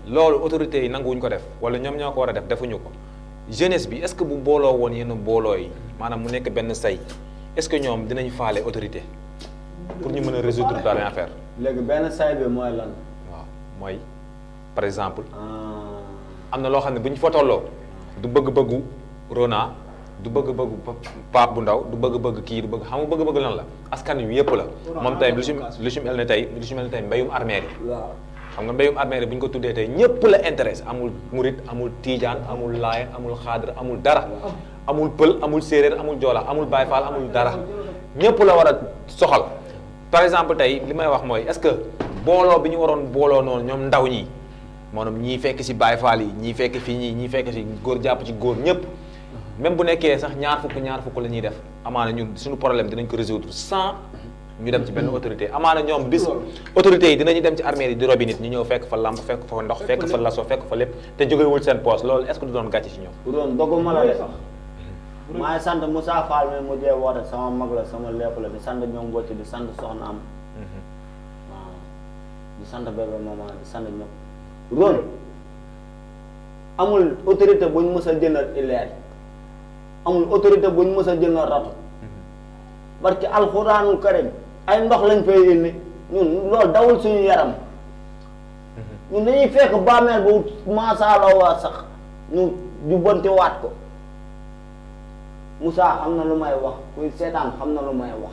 B: loolu autorités yi nanguwuñ ko def wala ñoom ñoo ko war a def defuñu ko jeunesse bi est-ce que bu booloo woon yenn booloo yi maanaam mu nekk benn say est-ce que ñoom dinañ faale autorité pour ñu mën a résoudre benn affaire.
C: léegi benn say bi mooy lan.
B: waaw mooy par exemple. am na loo xam ne bu ñu fa tolloo du bëgg-bëggu Rona du bëgg-bëggu Pape bu ndaw du bëgg-bëgg kii du bëgg xam nga bëgg-bëgg lan la askan wi yëpp la. moom tey lu si mel ne tey mbéyum armée yi. xam nga mbéyum armée bu ñu ko tuddee tey ñëpp la intéresse amul murit amul tiijaan amul laayeen amul xaadar amul dara amul pël amul séeréer amul joola amul baay faal amul dara ñëpp la war a soxal par exemple tey li may wax mooy est-ce que booloo bi ñu waroon booloo noonu ñoom ndaw ñi maanaam ñii fekk ci baay faal yi ñii fekk fii ñii fekk ci góor jàpp ci góor ñëpp même bu nekkee sax ñaar fukk la ñuy def amaana ñun suñu problème dinañ ko résoudre sans ñu dem ci benn autorité amaana ñoom bis autorité yi dinañu dem ci armée yi di robi nit ñu ñëw fekk fa lamp fekk fa ndox fekk fa laso fekk fa lépp te jógewul seen poos loolu est-ce que du doon gàcce ci ñoom
C: Ron doguma la de maa ngi sant Moussa Fall mi mu dee woote sama mag la sama lépp la di sant ñoom Mbocc di sant Soxna am waaw di sant bébé maman di sant ñëpp Ron amul autorité buñ mës a jëndal ileer amul autorité buñ mës a jëndal rato parce que alxuraanul karim ay ndox lañ fay indi ñun loolu dawul suñu yaram ñun dañuy fekk bàmmeel bu maasaaloo waa sax ñu jubbante waat ko Moussa xam na lu may wax kuy seetaan xam na lu may wax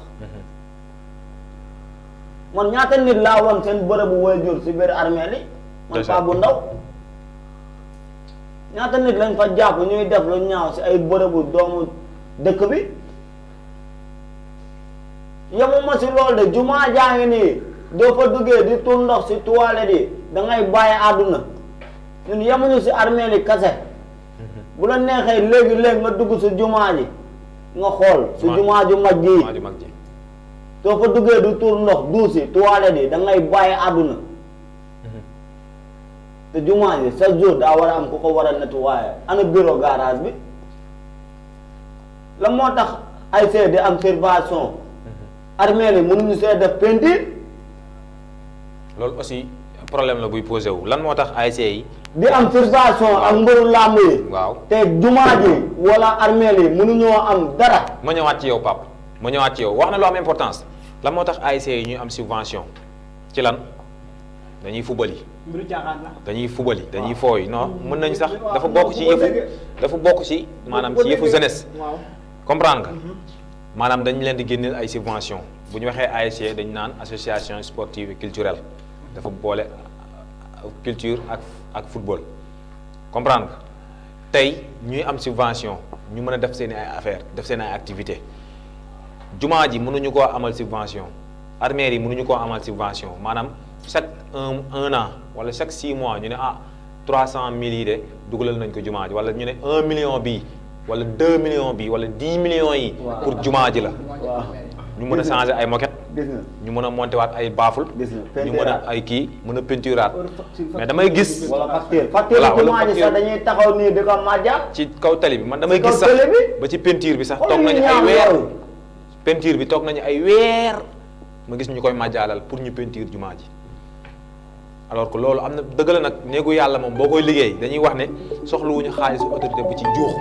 C: man ñaata nit laa woon seen bërëbu waajur si biir armée li man paa bu ndaw ñaata nit lañ fa jàpp ñuy def lu ñaaw si ay bërëbu doomu dëkk bi yemuma si loolu de jumaa jaa ngi nii doo fa duggee di tur ndox si toilette yi da ngay bàyyi àdduna ñun yemuñu si armée li kase bu la neexee léegi-léegi nga dugg si jumaa ji nga xool si jumaa ju mag ji doo fa duggee di tur ndox duusi toilette yi da ngay bàyyi àdduna te jumaa ji chaque jour daa war a am ku ko war a nettoyer ana bureau garage bi la moo tax ay see di am subvention armée li mënuñu see def peinture
B: loolu aussi problème la buy posé wu lan moo tax ASC yi
C: di am subvention ak mbëru làmb yi
B: waaw
C: te jumaa ji wala armée li mënuñoo am dara
B: ma ñëwaat ci yow Pape ma ñëwaat ci yow wax na lu am importance lan moo tax ASC yi ñuy am subvention ci lan dañuy fubali
A: mbiru caaxaan la
B: dañuy fubali dañuy fooy non mën nañ sax dafa bokk ci yëfu dafa bokk ci maanaam ci yëfu jeunesse
A: waaw
B: comprendre nga maanaam dañ leen di génneel ay subvention bu ñu waxee ASC dañ naan association sportive et culturelle dafa boole culture ak football comprendre nga tey ñuy am subvention ñu mën a def seen i ay affaire def seen ay activité jumaa ji mënuñu koo amal subvention armée yi mënuñu koo amal subvention maanaam chaque un an wala chaque 6 mois ñu ne 300 000 yi de dugalal nañ ko jumaa ji wala ñu ne 1 million bii wala 2 millions bii wala 10 millions yi pour jumaa ji la ñu mën a changer ay moquette ñu mën a monter waat ay baaful ñu mën a ay kii mën a peinturaat mais damay gis
C: wala facture jumaa ji sax dañuy taxaw nii di ko majjal
B: ci kaw tali bi man damay gis sax ba ci peinture bi sax toog nañu ay weer peinture bi toog nañu ay weer ma gis ñu koy majjaalal pour ñu peinture jumaa ji alors que loolu am na dëgg la nag néegu yàlla moom boo koy liggéey dañuy wax ne soxlawuñu xaalisu autorité bu ci juux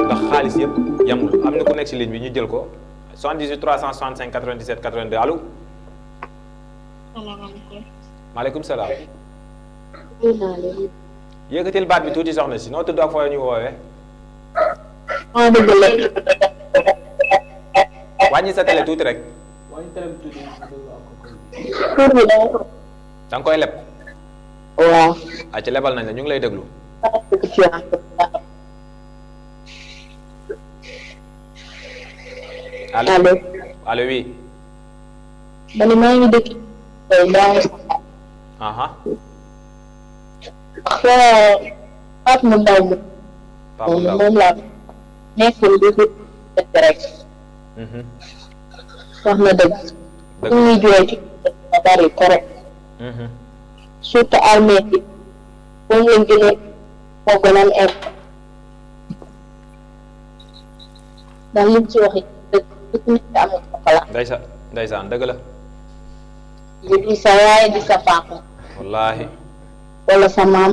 B: ndax xaalis yëpp yemul am na ku nekk si ligne bi ñu jël ko 78 365 97 82 allo.
E: salaamaaleykum.
B: maaleykum salaam.
E: nuyu naa leen.
B: yëkkatil baat bi tuuti soxna si noo tudd ak foo ñu woowee.
E: maa dëgg la.
B: wàññi sa télé tuuti rek.
A: wàññi télé bi tuuti.
E: tur bi dama ko.
B: da nga koy leb.
E: waaw.
B: ci lebal nañ la ñu ngi lay déglu. allo allo oui.
E: ma ne maa ngi dëkk. Pape mu ndaw mi.
B: Pape Ndaw
E: moom laa nekkul di ko dëkk rek. wax na dëgg.
B: dëgg
E: ñu ngi jooy ci bari correct. surtout armée bi moom lañ gën a moo gënal ebb ndax lim ci wax dëgg dëgg nit am na xalaat
B: ndeysaan dëgg la.
E: di sa yaay di sa papa
B: wallaahi.
E: wala sa maam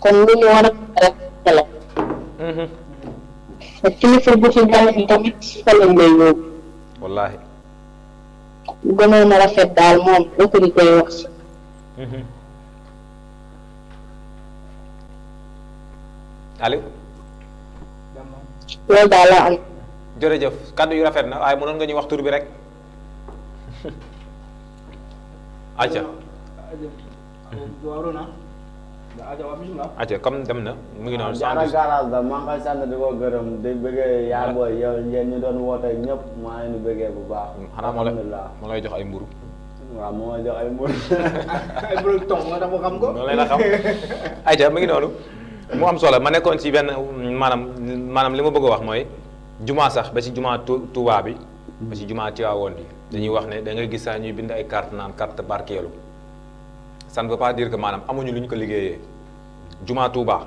E: kon lu ñu war a rek la te kilifa bu fi gaañ tamit fa lañ lay yóbbu
B: wallaahi.
E: lu gënoon a rafet daal moom autorité yi wax si
B: allo.
E: loolu daal la am.
B: jërëjëf kàddu yu rafet na waaye mënoon nga ñu wax tur bi rek. acca acca comme dem na mu ngi noonu.
C: jaara garage da maa ngi koy sant di ko gërëm di bëggee yaa booy yow ngeen ñu doon woote ñëpp maa ngi leen di bëggee bu baax.
B: xanaa moo lay jox ay mburu.
C: waaw moo lay jox ay mburu.
A: ay mburu tong nga dafa xam ko.
B: noonu lay la xam. acca mu ngi noonu. mu am solo ma nekkoon ci benn maanaam li ma bëgg a wax mooy jumaa sax ba ci jumaa Tuubaa bi ba ci jumaa Tiwaawoon bi dañuy wax ne da ngay gis saa ñuy bind ay carte naan carte barkeelu ça ne veut pas dire que maanaam amuñu lu ñu ko liggéeyee jumaa Touba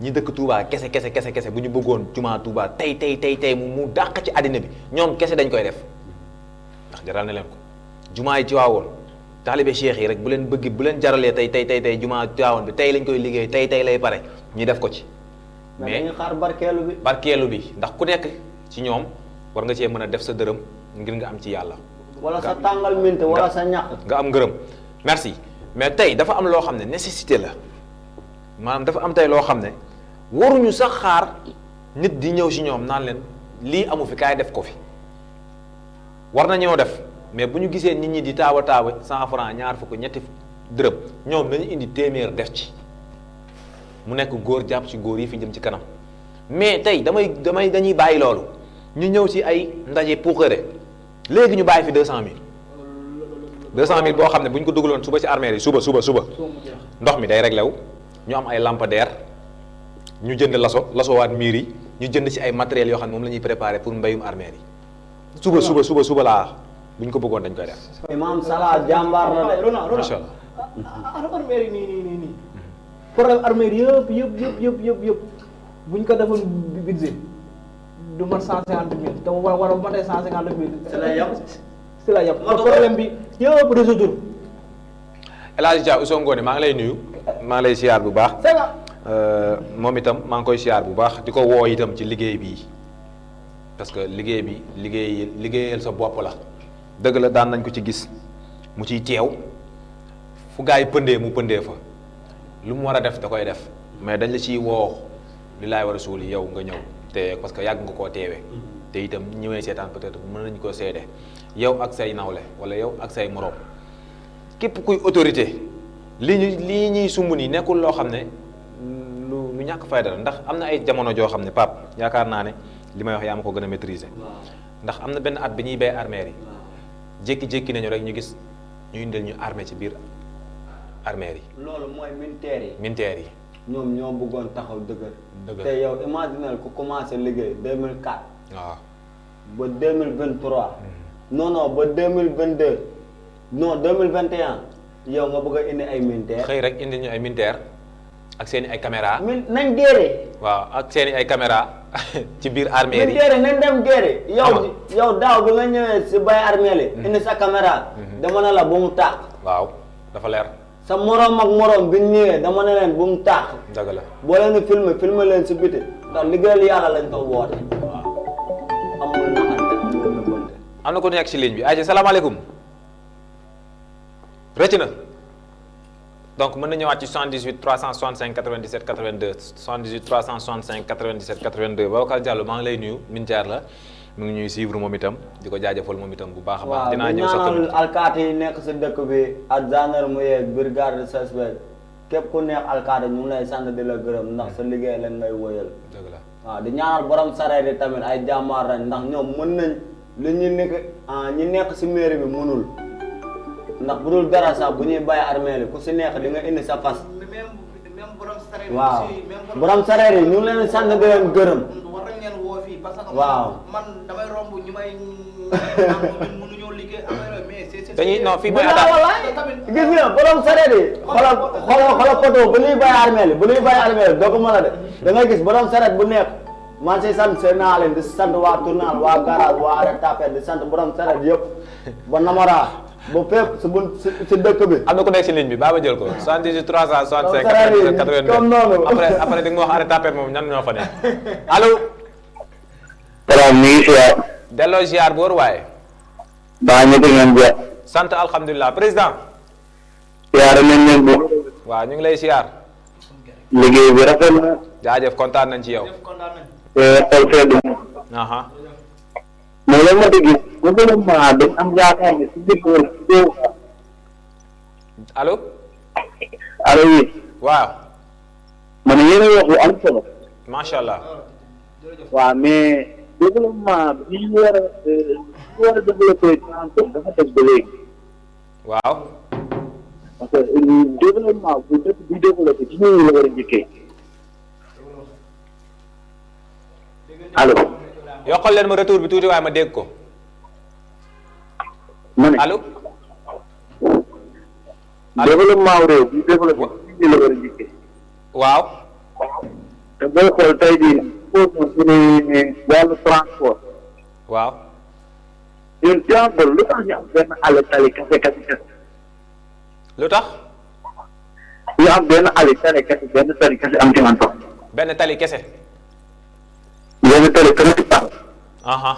B: ñi dëkk Touba kese bu ñu bëggoon jumaa Touba tey mu dàq ci àddina bi ñoom kese dañ koy def ndax jaral na leen ko jumaa yi Tiwaawoon taalibe cheikh yi rek bu leen jaralee tey jumaa Tiwaawoon bi tey lañ koy liggéey tey lay pare ñi def ko ci mais
C: dañuy xaar
B: barkeelu bi ndax ku nekk ci ñoom war nga cee mën a def sa dërëm ngir nga am ci yàlla
C: wala sa tàngal minte wala sa ñàkk
B: nga am ngërëm merci mais tey dafa am loo xam ne nécessité la maanaam dafa am tey loo xam ne waruñu sax xaar nit di ñëw ci ñoom naan leen lii amu fi kaay def ko fi war na ñoo def mais bu ñu gisee nit ñi di taawa 100 francs ñaar fukk ñetti dërëm ñoom nañu indi téeméer def ci mu nekk góor jàpp ci góor yi fi jëm ci kanam mais tey dañuy bàyyi loolu ñu ñëw ci ay ndaje puukare léegi ñu bàyyi fi 200000 200000 boo xam ne bu ñu ko dugaloon suba ci armée yi suba ndox mi day réglé wu ñu am ay lampadaire ñu jënd lasowaat miir yi ñu jënd ci ay matériels yoo xam ne moom la ñuy préparé pour mbéyum armée yi suba laa bu ñu ko bëggoon dañ koy def.
C: Imam Salah jàmbaar la de.
B: macha allah.
A: armée yi nii problème armée yëpp bu ñu ko defoon budget du mat 150000 te war a matee 150000. si la yàpp problème bi yëpp résoudre.
B: El Hadj Dia Ousso Ngone maa ngi lay nuyu maa ngi lay siyaar bu baax moom itam maa ngi koy siyaar bu baax di ko woo itam ci liggéey bii parce que liggéey bi liggéeyal sa bopp la dëgg la daan nañ ko ci gis mu ciy teew fu gaa yi pëndee mu pëndee fa lu mu war a def da koy def mais dañ la ciy woo li laay war a suuli yow nga ñëw te parce que yàgg nga koo teewee te itam ñëwee seetaan peut-être mën nañu koo seede yow ak say nawle wala yow ak say moroom képp kuy autorité lii ñuy sumb nii nekkul loo xam ne lu ñàkk fayda la ndax am na ay jamono joo xam ne Pape yaakaar naa ne li may wax yaa ma ko gën a maîtriser ndax am na benn at bi ñuy bay armée yi jékki-jékki nañu rek ñu gis ñu indil ñu armée ci biir armée yi.
C: loolu mooy militaire yi.
B: militaire yi.
C: ñoom ñoo bëggoon taxaw dëgër. te yow imaginel ku commencé liggéey 2004.
B: waaw
C: ba 2023. non ba 2022. non 2021 yow nga bëgg a indi ay militaire
B: xëy rek indi ñu ay militaire ak seen i ay caméra
C: nañ géere
B: waaw ak seen i ay caméra ci biir armée yi
C: militaire nañ dem géere yow daaw bi nga ñëwee si bay armée li indi sa caméra dama ne la bu mu tàq
B: waaw dafa leer
C: sa moroom ak moroom bi ñëwee dama ne leen bu mu tàq
B: dëgg la
C: boo leen di filmer leen si biti ndax liggéeyal yàlla lañ ko woote amul naxante amul nëbbante
B: am na ko nekk si ligne bi ayca salaamaaleykum rëcc na donc mën na ñëwaat ci 78 365 97 82 78 365 97 82 Babacar Diallo maa ngi lay nuyu militaire la mu ngi ñuy suivre moom itam di ko jaajëfal moom itam bu baax a baax. dinaa ñëw sa
C: ñaanal alkaati yi nekk si dëkk bi ak gendarme yeeg brigade de suspect képp ku nekk alkaati ñu ngi lay sant di la gërëm ndax sa liggéey lañ ngay wóyal.
B: dëgg la
C: waaw di ñaanal borom sareet yi tamit ay jàmbaar lañ ndax ñoom mën nañ li ñi nekk si mairie bi mënul. ndax bu dul dara sax bu ñuy bàyyi armée li ku si neex di nga indi sa fas. waaw borom sareet yi ñu ngi leen sant di leen gërëm.
A: war nañ leen woo fii parce que
C: waaw
A: man damay romb ñu may mënuñoo liggéey affaire mais
B: dañuy non fii mooy
C: gis nga borom sareet yi xoolal poto bu ñuy bàyyi armée li bu ñuy bàyyi armée li doo ko mën a de da ngay gis borom sareet bu nekk man si sant seen naa leen di sant waa tournal waa garage waa arrêt tapet di sant borom sareet yëpp ba namara ba fépp si dëkk bi.
B: am na ku nekk si ligne bi baa ba jël ko 78 365 82
C: comme noonu
B: après di nga ma wax arrêt tapet moom ñan ñoo fa nekk allo.
D: salaam mi ngi siyaar.
B: delloo ziar boor waaye.
D: baa ñëpp ngeen jeex.
B: sant alhamdulilah président.
D: siyaar nañ leen bu.
B: waaw ñu ngi lay siyaar.
D: liggéey bi rafet na.
B: jaajëf kontaan nañ ci yow.
D: xol seddu. mais lan ma dégg gouvernement dañ am yaakaar ne si biir
B: allo.
D: allo oui.
B: waaw.
D: man yéen a wax lu am solo.
B: macha allah.
D: waaw mais développement bi ñu war a développé dafa teg ba léegi.
B: waaw.
D: parce que développement bu dëkk bi développé ci ñooñu la war a njëkkee. allo.
B: yokkal leen ma retour bi tuuti waaye ma dégg ko.
D: ma ne
B: allo
D: développement réew bi développé ci la war a jiite
B: waaw
D: te booy xool tey jii foofu suñu wàllu transport
B: waaw
D: ñun jàmbal lu tax ñu am benn àll tali kese
B: lu tax
D: ñu am benn àll tali kese benn tali kese am ci man sax
B: benn tali kese
D: benn tali principal
B: aha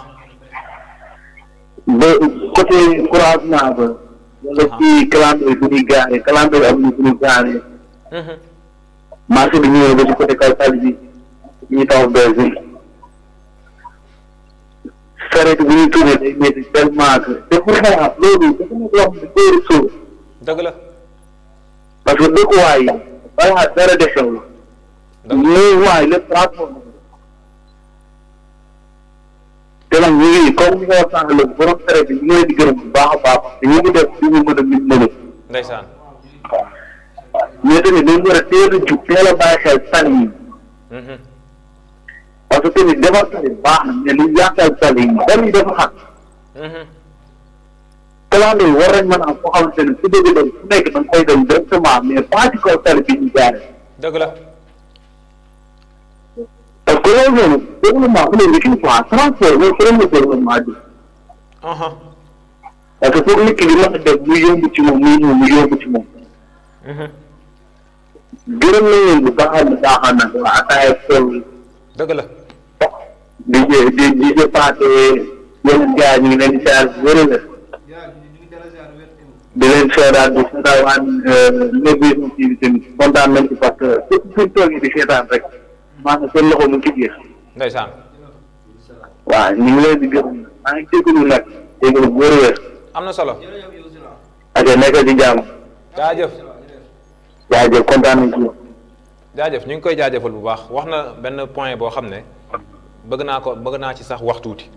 D: ba côté croisement ba wala ci calendrier bu ñuy gaaree calendrier am ñu bu ñuy gaaree marché bi ñëwee ba ci côté kaw tali bi ñuy taw bees bi sareet bu ñuy tourné day métti tellement que te pourtant loolu dafa nekk loo xam ne dóoru suuf
B: dëgg la
D: parce que dëkkuwaay yi balaa dara defew la mouvement yi lépp transport te nag ñu ngi comme ñu ko wax sànq léegi borom sareet bi ñu ngi leen di gërëm bu baax a baax te ñu ngi def li ñu mën a mit mënu
B: ndeysaan
D: mais tamit dañ war a teel a jug teel a bàyyi xel tali yi parce que tamit defar tali baax na mais lu yàqal tali yi tali yi dafa xat calendrier yi war nañ mën a am foo xamante ne su dëgg dem su nekk da nga koy dem directement mais pas ci kaw tali bi ñu jaare
B: dëgg la
D: parce que loolu noonu développement bu ne kii quoi transport mooy premier développement bi parce que pour nit ki di mën a def muy yomb ci moom muy ñëw muy yomb ci moom gërëm nañ leen bu baax a baax nag waa ataaya tool
B: dëgg la
D: di paate yeneen gars ñu ngi leen di seeraat wér la di leen seeraat di seetaan waan Mbir TV tamit kontaan nañ ci parce que surtout suñ toogee di seetaan rek maanaam seen loxo mu ngi ci biir
B: ndeysaan
D: waaw ñu ngi leen di gërëm maa ngi jégalu nag jégalu bu wér-wér
B: am na solo
D: ak nekkal ci jàmm
B: jaajëf
D: jaajëf kontaan nañ ci yow
B: jaajëf ñu ngi koy jaajëfal bu baax wax na benn point boo xam ne bëgg naa ci sax wax tuuti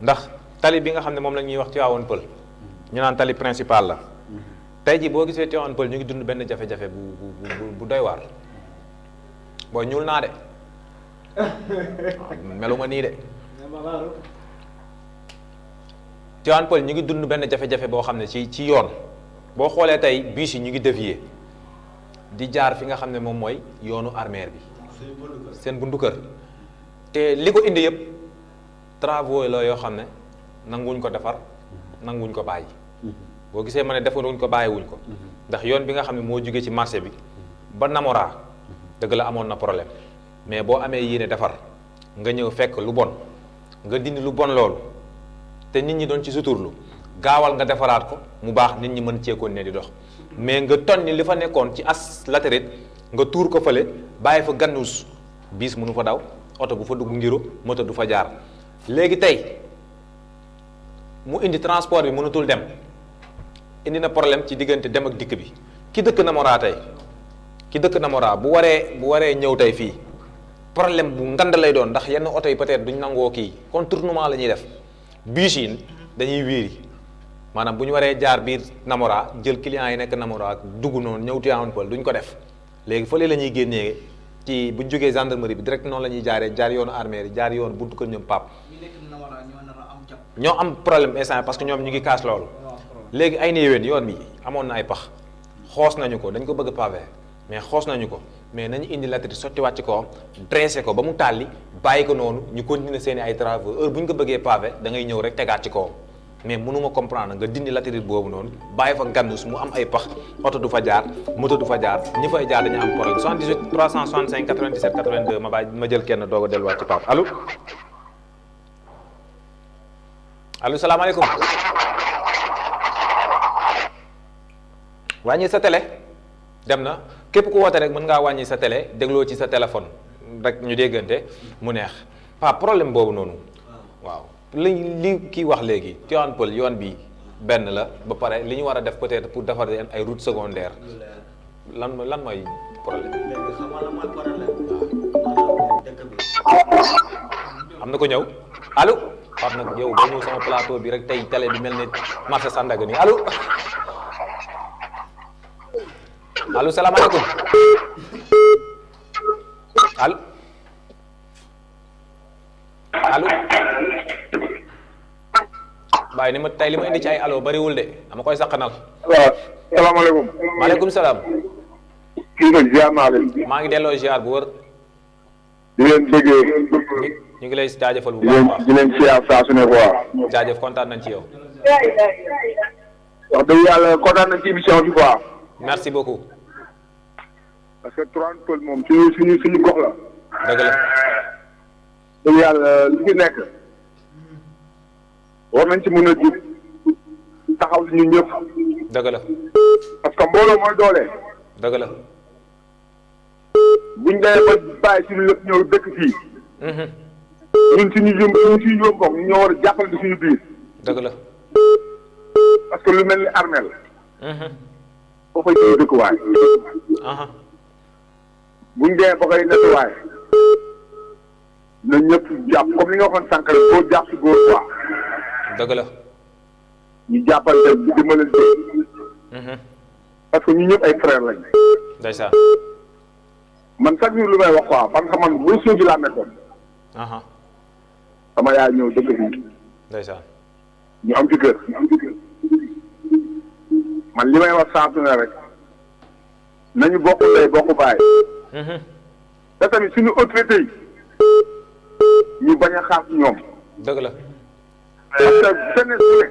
B: ndax tali bi nga xam ne moom la ñuy wax Tivaouane Peulh ñu naan tali principal la tey jii boo gisee Tivaouane Peulh ñu ngi dund benn jafe-jafe bu doy waar booy ñuul naa de meluma nii de Tivaouane Peulh ñu ngi dund benn jafe-jafe boo xam ne ci yoon boo xoolee tey bus yi ñu ngi dévier di jaar fi nga xam ne moom mooy yoonu armeer bi seen buntu kër te li ko indi yëpp travaux la yoo xam ne nanguwuñ ko defar nanguwuñ ko bàyyi boo gisee ma ne defaruñ ko bàyyiwuñ ko ndax yoon bi nga xam ne moo jugee ci marché bi ba Namora dëgg la amoon na problème mais boo amee yéene defar nga ñëw fekk lu bon nga dindi lu bon loolu te nit ñi doon ci suturlu gaawal nga defaraat ko mu baax nit ñi mën ceekoon ne di dox mais nga tonni li fa nekkoon ci as latérite nga tuur ko fële bàyyi fa gannus biis mënu fa daw oto bu fa dugg ngiro moto du fa jaar léegi tey mu indi transport bi mënatul dem indi na problème ci diggante dem ak dikk bi ki dëkk Namora tey ki dëkk Namora bu waree ñëw tey fii problème bu ngand lay doon ndax yenn oto yi peut-être duñ nangoo kii contournement la ñuy def bus yi dañuy wiiri maanaam bu ñu waree jaar biir Namora jël clients yi nekk Namora dugg noonu ñëw Tivaouane Peulh duñ ko def léegi fële la ñuy génnee ci bu ñu jógee gendarmerie bi direct noonu la ñuy jaaree jaar yoonu armée yi jaar yoonu buntu kër ñoom Pape ñoo am problème instant parce que ñoom ñu ngi kaas loolu léegi ay néewéen yoon bi amoon na ay pax xoos nañu ko dañ ko bëgg pavé mais xoos nañu ko mais nañu indi latérite sottiwaat ci kawam dressé ko ba mu tàlli bàyyi ko noonu ñu continuer seeni ay travaux heure bu ñu ko bëggee pavé da ngay ñëw rek tegaat ci kawam mais mënuma comprendre nga dindi latérite boobu noonu bàyyi fa gannus mu am ay pax oto du fa jaar moto du fa jaar ñi fay jaar dañu am problème 78 365 97 82 ma jël kenn doog a delluwaat ci Pape allo salaamaaleykum wàññi sa télé dem na képp ku woote rek mën ngaa wàññi sa télé dégloo ci sa téléphone rek ñu déggante mu neex problème boobu noonu waaw li kii wax léegi Tivaouane Peulh yoon bi benn la ba pare li ñu war a def peut-être pour defar ay route secondaire lan mooy problème.
C: léegi xam nga lan mooy problème. dëkk bi.
B: am na ko ñëw allo Pape nag yow boo ñëw sama plateau bi rek tey télé bi mel ne marché Sandaga nii allo allo salaamaaleykum allo allo Baye ni ma tey li ma indi ci ay allo bariwul de dama koy saqanal.
D: waaw salaamaaleykum.
B: maaleykum salaam.
D: kii nga ziar naa leen.
B: maa ngi delloo ziar bu wër.
D: di leen bëggee.
B: ñu ngi lay jaajëfal bu baax a baax.
D: di leen ziar saa su ne quoi.
B: jaajëf kontaan nañ ci yow.
D: wax dëgg yàlla kontaan nañ ci émission bi quoi.
B: merci beaucoup.
D: parce que Tivaouane Peulh moom suñu gox la.
B: dëgg la.
D: dëgg yàlla li fi nekk. war nañ ci mën a jub taxaw si ñun ñëpp.
B: dëgg la.
D: parce que mbooloo mooy doole.
B: dëgg la.
D: buñ demee ba bàyyi suñu lépp ñëw dëkk fii. ñun suñu mbokk ñu ñoo war a jàppale di suñu biir.
B: dëgg la.
D: parce que lu mel ni armel. foo fay suñu dëkkuwaay. buñ demee ba koy nettuwaay. na ñëpp jàpp comme li nga waxoon sànq rek boo jàpp si góor quoi.
B: dëgg la.
D: ñu jàppante dimbalante. parce que ñu ñëpp ay frère lañ.
B: ndeysaan.
D: man chaque jour lu may wax quoi parce que man bu suuf bi laa nekkoon. sama yaay ñëw dëkk fii.
B: ndeysaan.
D: ñu am ci kër. man li may wax saa su ne rek. nañu bokk tey bokk baay. te tamit suñu autorité yi. ñu bañ a xaar ci ñoom.
B: dëgg la.
D: parce que benn bu ne.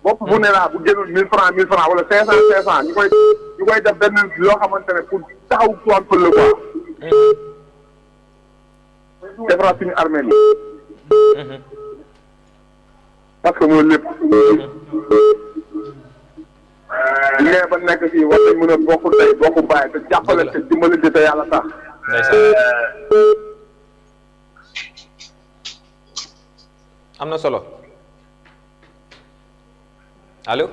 D: bopp bu ne laa bu génnoon 1000 francs wala 500 ñu koy def benn loo xamante ne pour taxaw Tivaouane Peulh la quoi. defaraat suñu armée yi. parce que mooy lépp. li ngay ba nekk fii war nañ mën a bokk tey bokk bàyyi te jàppale te dimbalante te yàlla tax.
B: am na solo allo.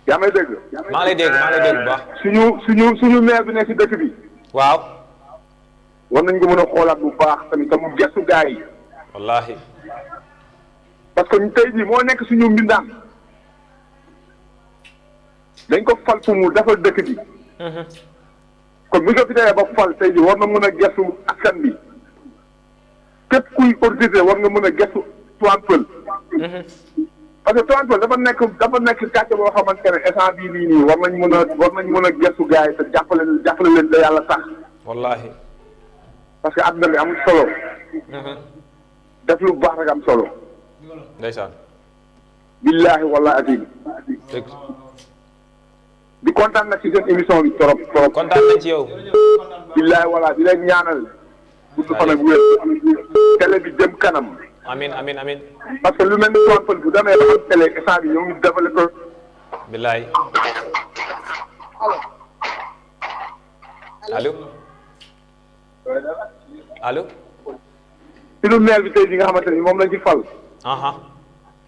D: yaa may dégg.
B: maa ngi lay dégg bu baax.
D: suñu maire bi nekk ci dëkk bi.
B: waaw.
D: war nañ ko mën a xoolaat bu baax tamit te mu gestu gaa yi.
B: wallaahi.
D: parce que tey jii moo nekk suñu mbindaan. dañ ko fal fu mu defal dëkk bi. kon bu ñu ko fi demee ba fal tey jii war na mën a gestu askan bi. képp kuy autorité war nga mën a gestu Tivaouane Peulh. parce que Tivaouane Peulh dafa nekk quartier boo xamante ne instant bii nii war nañ mën a gestu gars yi te jàppale leen da yàlla tax.
B: wallaahi.
D: parce que àdduna bi amul solo. def lu baax rek am solo.
B: ndeysaan.
D: billaahi wallaahi aziim.
B: dëgg.
D: di kontaan nag ci seen émission bi trop.
B: kontaan nañ ci yow.
D: billaahi wallaahi di leen ñaanal. gudd fan ak wér. télé bi jëm kanam.
B: amin
D: parce que lu mel ni Tivaouane Peulh bu demee ba am télé instant bi ñoo ngi développé.
B: billaay. allo. allo.
D: suñu maire bi tey ji nga xamante ni moom lañ ci fal.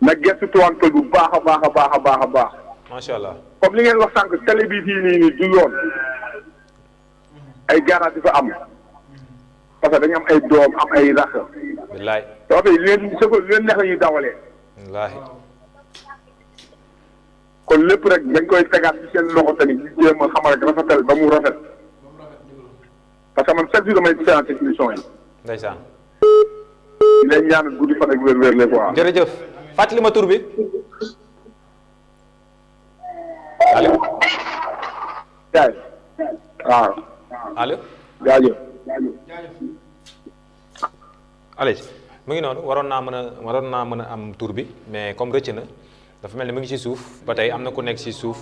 D: na gëstu Tivaouane Peulh bu baax a baax.
B: macha allah.
D: comme li ngeen wax sànq télé bi fii nii du yoon. ay garage fa am. parce que dañu am ay doom am ay rakk.
B: billaay.
D: te oto yi li leen neex la ñuy dawalee.
B: wallaahi.
D: kon lépp rek dañ koy tegaat ci seen loxo tamit ñu jéem a xamal rek rafetal ba mu rafet. parce que man chaque jour damay différence ci émission yi.
B: ndeysaan.
D: di leen ñaanal guddi fan ak wér-wér la quoi.
B: jërëjëf fàttali ma tur bi. allo.
D: jaay waaw.
B: allo.
D: jaajëf.
B: allez mu ngi noonu waroon naa mën a am tur bi mais comme rëcc na dafa mel ni mu ngi ci suuf ba tey am na ku nekk ci suuf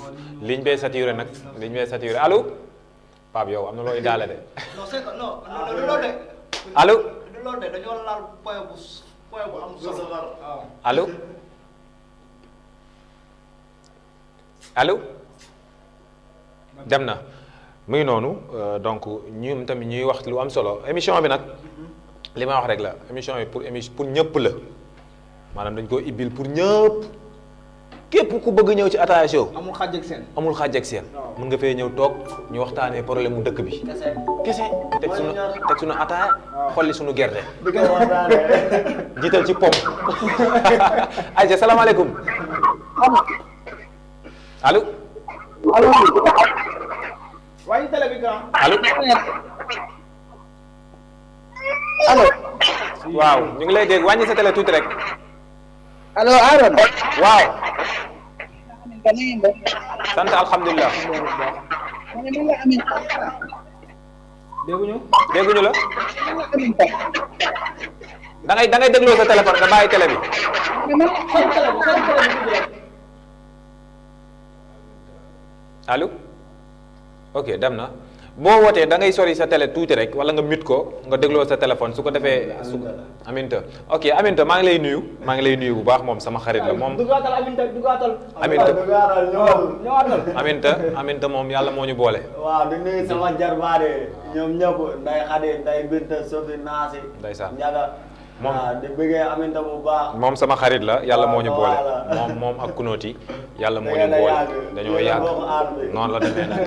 B: ligne bee saturé nag ligne bee saturé allo Pape yow am na loo indaale de.
A: non c'est que non loolu de.
B: allo.
A: loolu de dañoo laal point bu am solo.
B: allo. allo. dem na mu ngi noonu donc ñun tamit ñuy wax lu am solo émission bi nag li ma wax rek la émission bi pour ñëpp la maanaam dañ koo ibbil pour ñëpp képp ku bëgg ñëw ci Ataaya Show.
A: amul xàjj ak seen.
B: amul xàjj ak seen. mën nga fee ñëw toog ñu waxtaanee problème mu dëkk bi. kese teg suñu ataaya xolli suñu gerte. jiital ci pom. ayca salaamaaleykum. allo.
A: waaye télé bi grand.
B: allo.
E: allo.
B: waaw ñu ngi lay dégg wàññi sa télé tuuti rek.
F: allo Arona.
B: waaw.
F: Aminta na ngeen def.
B: sant alhamdulilah.
F: ma ne man la Aminta.
A: dégguñu
B: la.
F: man la Aminta.
B: da ngay dégloo sa téléphone nga bàyyi télé bi. allo. ok dem na boo wootee da ngay sori sa télé tuuti rek wala nga mute ko nga dégloo sa téléphone su ko defee. Aminta ok Aminta maa ngi lay nuyu bu baax moom sama xarit la moom.
A: dugaatal
B: Aminta moom yàlla moo ñu boole.
C: waaw di nuyu sama jarbaade ñoom ñëpp nday Xadi nday Binta Sofi Naasi.
B: ndeysaan
C: Njaga.
B: moom
C: di bëggee Aminta bu baax.
B: moom sama xarit la yàlla moo ñu boole. moom ak Kunóoti yàlla moo ñu boole. dañoo yàgg noonu la demee nag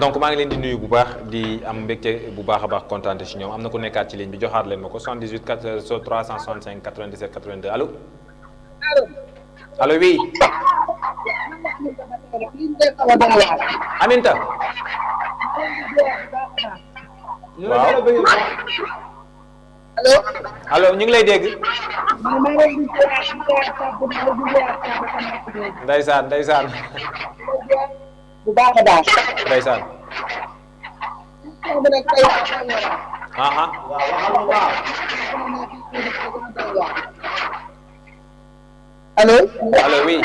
B: donc maa ngi leen di nuyu bu baax di am mbégte bu baax a baax kontaan ci ñoom am na ku nekkaat ci ligne bi joxaat leen ma ko 78 365 97 82 allo. allo oui. Aminta. waaw. allo ñu ngi lay dégg. ndeysaan.
F: bu baax a baax.
B: ndeysaan.
C: waaw waxal bu baax.
F: allo.
B: allo oui.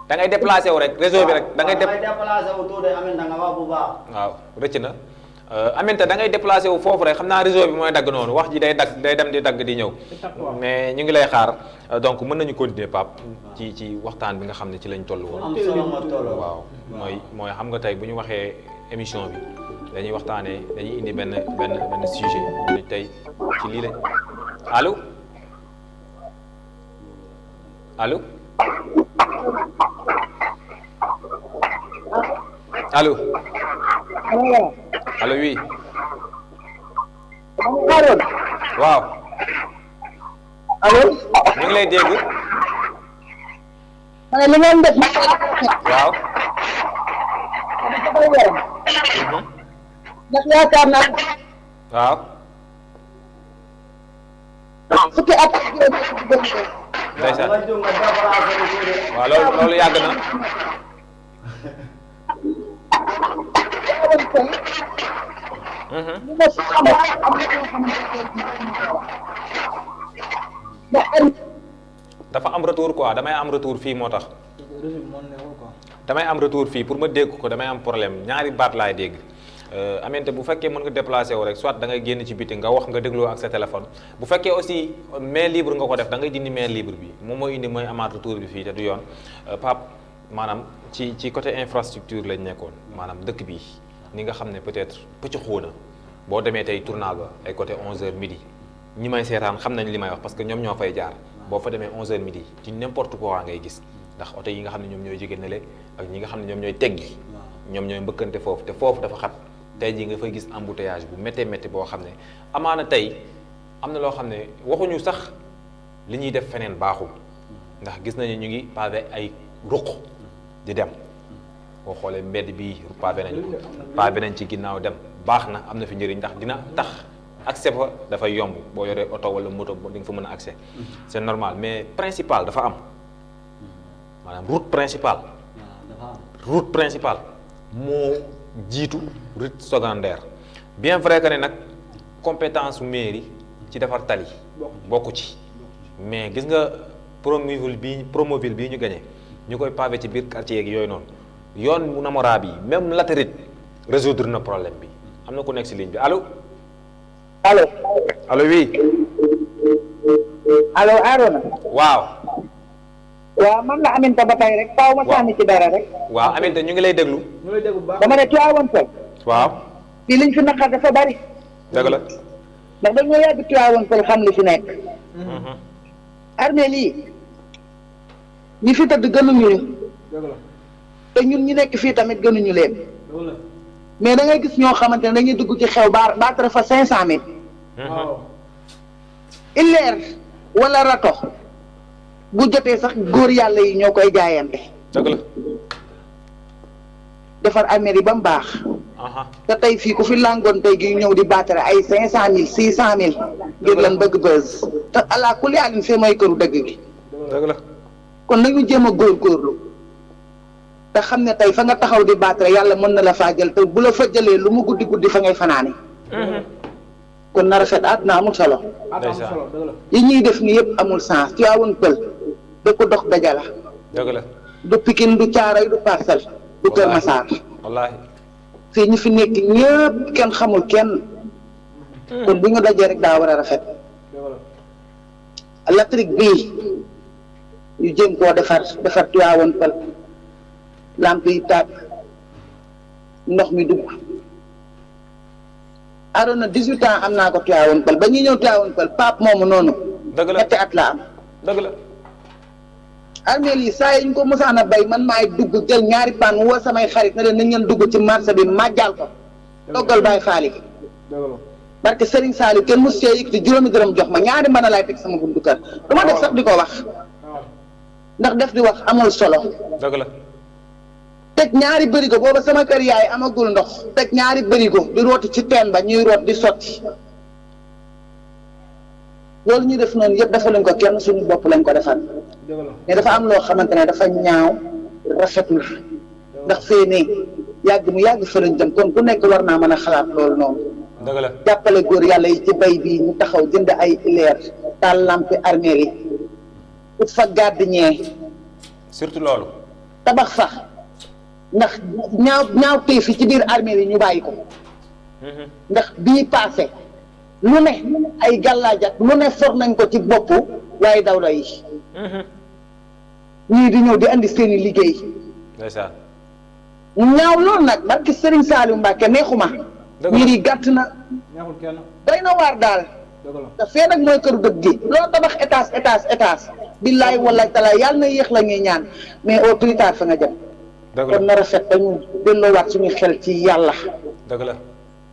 B: da ngay déplacé wu rek réseau bi rek da ngay
C: déplacé wu tuuti Aminta nga wax bu baax.
B: waaw rëcc na Aminta da ngay déplacé wu foofu rek xam naa réseau bi mooy dagg noonu wax ji day dem di dagg di ñëw mais ñu ngi lay xaar donc mën nañu continuer Pape ci waxtaan bi nga xam ne ci lañ toll woon.
C: am solo ma toll.
B: waaw mooy xam nga tey bu ñu waxee émission bi dañuy waxtaanee dañuy indi benn sujet tey ci lii lañ allo allo. allo. allo oui. waaw.
F: allo.
B: ñu ngi lay dégg.
F: ma ne li ngeen def.
B: waaw.
F: ndax yaakaar naa.
B: waaw.
F: fukki at ak
B: ndeysaan waaw loolu yàgg na. dafa am retour quoi damay am retour fii moo tax. damay am retour fii pour ma dégg ko damay am problème ñaari baat laay dégg. Aminta bu fekkee mën nga déplacé wu rek soit da ngay génn ci biti nga wax nga dégloo ak sa téléphone bu fekkee aussi main libre nga ko def da ngay dindi main libre bi moom mooy indi mooy amaat retour bi fii te du yoon Pape maanaam ci côté infrastructure lañ nekkoon maanaam dëkk bi ni nga xam ne peut-être pëcc xóona boo demee tey tournal ba ay côté 11h midi ñi may seetaan xam nañ li may wax parce que ñoom ñoo fay jaar boo fa demee 11h midi ci n'importe quoi ngay gis ndax oto yi nga xam ne ñoom ñooy jóge nele ak ñi nga xam ne ñoom ñooy teggi ñoom ñooy mbëkkante foofu te foofu dafa xat tey jii nga fay gis embouteillage bu métti boo xam ne amaana tey am na loo xam ne waxuñu sax li ñuy def feneen baaxul ndax gis nañu ñu ngi pavé ay ruq di dem boo xoolee mbedd bi pavé nañ ci ginnaaw dem baax na am na fi njëriñ ndax dina tax accès fa dafay yomb boo yoree oto wala moto di nga fa mën a accès c'est normal mais principal dafa am maanaam route principale moo jiitu route secondaire bien vrai que ne nag compétence mairie ci defar tali bokku ci mais gis nga Promoville bii ñu gagné ñu koy pavé ci biir quartier yeeg yooyu noonu yoon mu namora bi même latérite résoudre na problème bi am na ku nekk si ligne bi allo. allo oui.
F: allo Arona.
B: waaw.
F: waaw man la Aminta ba tey rek faaw ma sànni ci dara rek.
B: waaw Aminta ñu ngi lay déglu.
F: dama ne Tivaouane Peulh.
B: waaw.
F: fii liñ fi naqar dafa bari.
B: dëgg la.
F: ndax dañoo yàgg Tivaouane Peulh xam li fi nekk. armée lii ñi fi tëdd gënuñu ñu. te ñun ñi nekk fii tamit gënuñu leen. mais da ngay gis ñoo xamante ne dañuy dugg ci xew baatare fa 500000. illeer wala rato. bu jotee sax góor yàlla yi ñoo koy jaayante.
B: dëgg la.
F: defar armée yi ba mu baax te tey fii ku fi langoon tey gi ñëw di baatare ay 500 000 600 000 ngir lan bëgg buzz te ala kulli alin fee mooy këru dëgg gi.
B: dëgg la.
F: kon nañu jéem a góorgóorlu te xam ne tey fa nga taxaw di baatare yàlla mën na la faa jël te bu la fa jëlee lu mu guddi guddi fa ngay fanaane kon na rafet àdduna amul solo. yi ñuy def ni yëpp amul sens Tivaouane Peulh da ko dox daja la.
B: dëgg la.
F: du Pikine du Thiaroye du Parcelles du Kër Massar.
B: wallaahi.
F: fii ñu fi nekk ñëpp kenn xamul kenn. kon bu ñu dajee rek daa war a rafet. latrik bii ñu jéem koo defar Tivaouane Peulh lamp yi tàkk ndox mi dugg. Arona 18 ans am naa ko Tivaouane Peulh ba ñuy ñëw Tivaouane Peulh Pape moomu noonu.
B: dëgg la
F: 7 at la am.
B: dëgg la.
F: armeel yi saa yi ñu ko mosaan a bay man maay dugg jël ñaari paan woo samay xarit ne leen nañ leen dugg ci marché bi màjjal ko. toggal Baay Faal yi. parce que Serigne Saliou kenn mos see yëkkati juróomi dërëm jox ma ñaari mën a laay teg sama buntu kër du ma def sax di ko wax ndax def di wax amul solo.
B: dëgg la.
F: teg ñaari bërigo booba sama kër yaay amagul ndox teg ñaari bërigo di rooti ci teen ba ñuy root di sotti loolu ñu def noonu yëpp defaluñ ko kenn suñu bopp lañ ko defal mais dafa am loo xamante ne dafa ñaaw rafetul ndax fee ne yàgg mu yàgg fa lañ jëm kon ku nekk war naa mën a xalaat loolu noonu.
B: dëgg la.
F: jàppale góor yàlla yi ci bay bii ñu taxaw jënd ay leer taal lampi armeel yi ut fa gardien
B: surtout loolu.
F: tabax fa. ndax ñaaw tey fi ci biir armée yi ñu bàyyi ko ndax bii passé lu ne ay gàllaajat lu ne for nañ ko ci bopp waaye dawla yi ñii di ñëw di andi seeni liggéey
B: ndeysaan
F: ñaaw loolu nag barki Serigne Saliou Mbacke neexuma ñii di gàtt na doy na waar daal te fee nag mooy këru dëgg gi loo tabax étage billaay wallaay talaay yàlla na yéex la ñuy ñaan mais au plus tard fa nga jëm kon na rafet dañu delloowaat suñu xel ci yàlla.
B: dëgg la.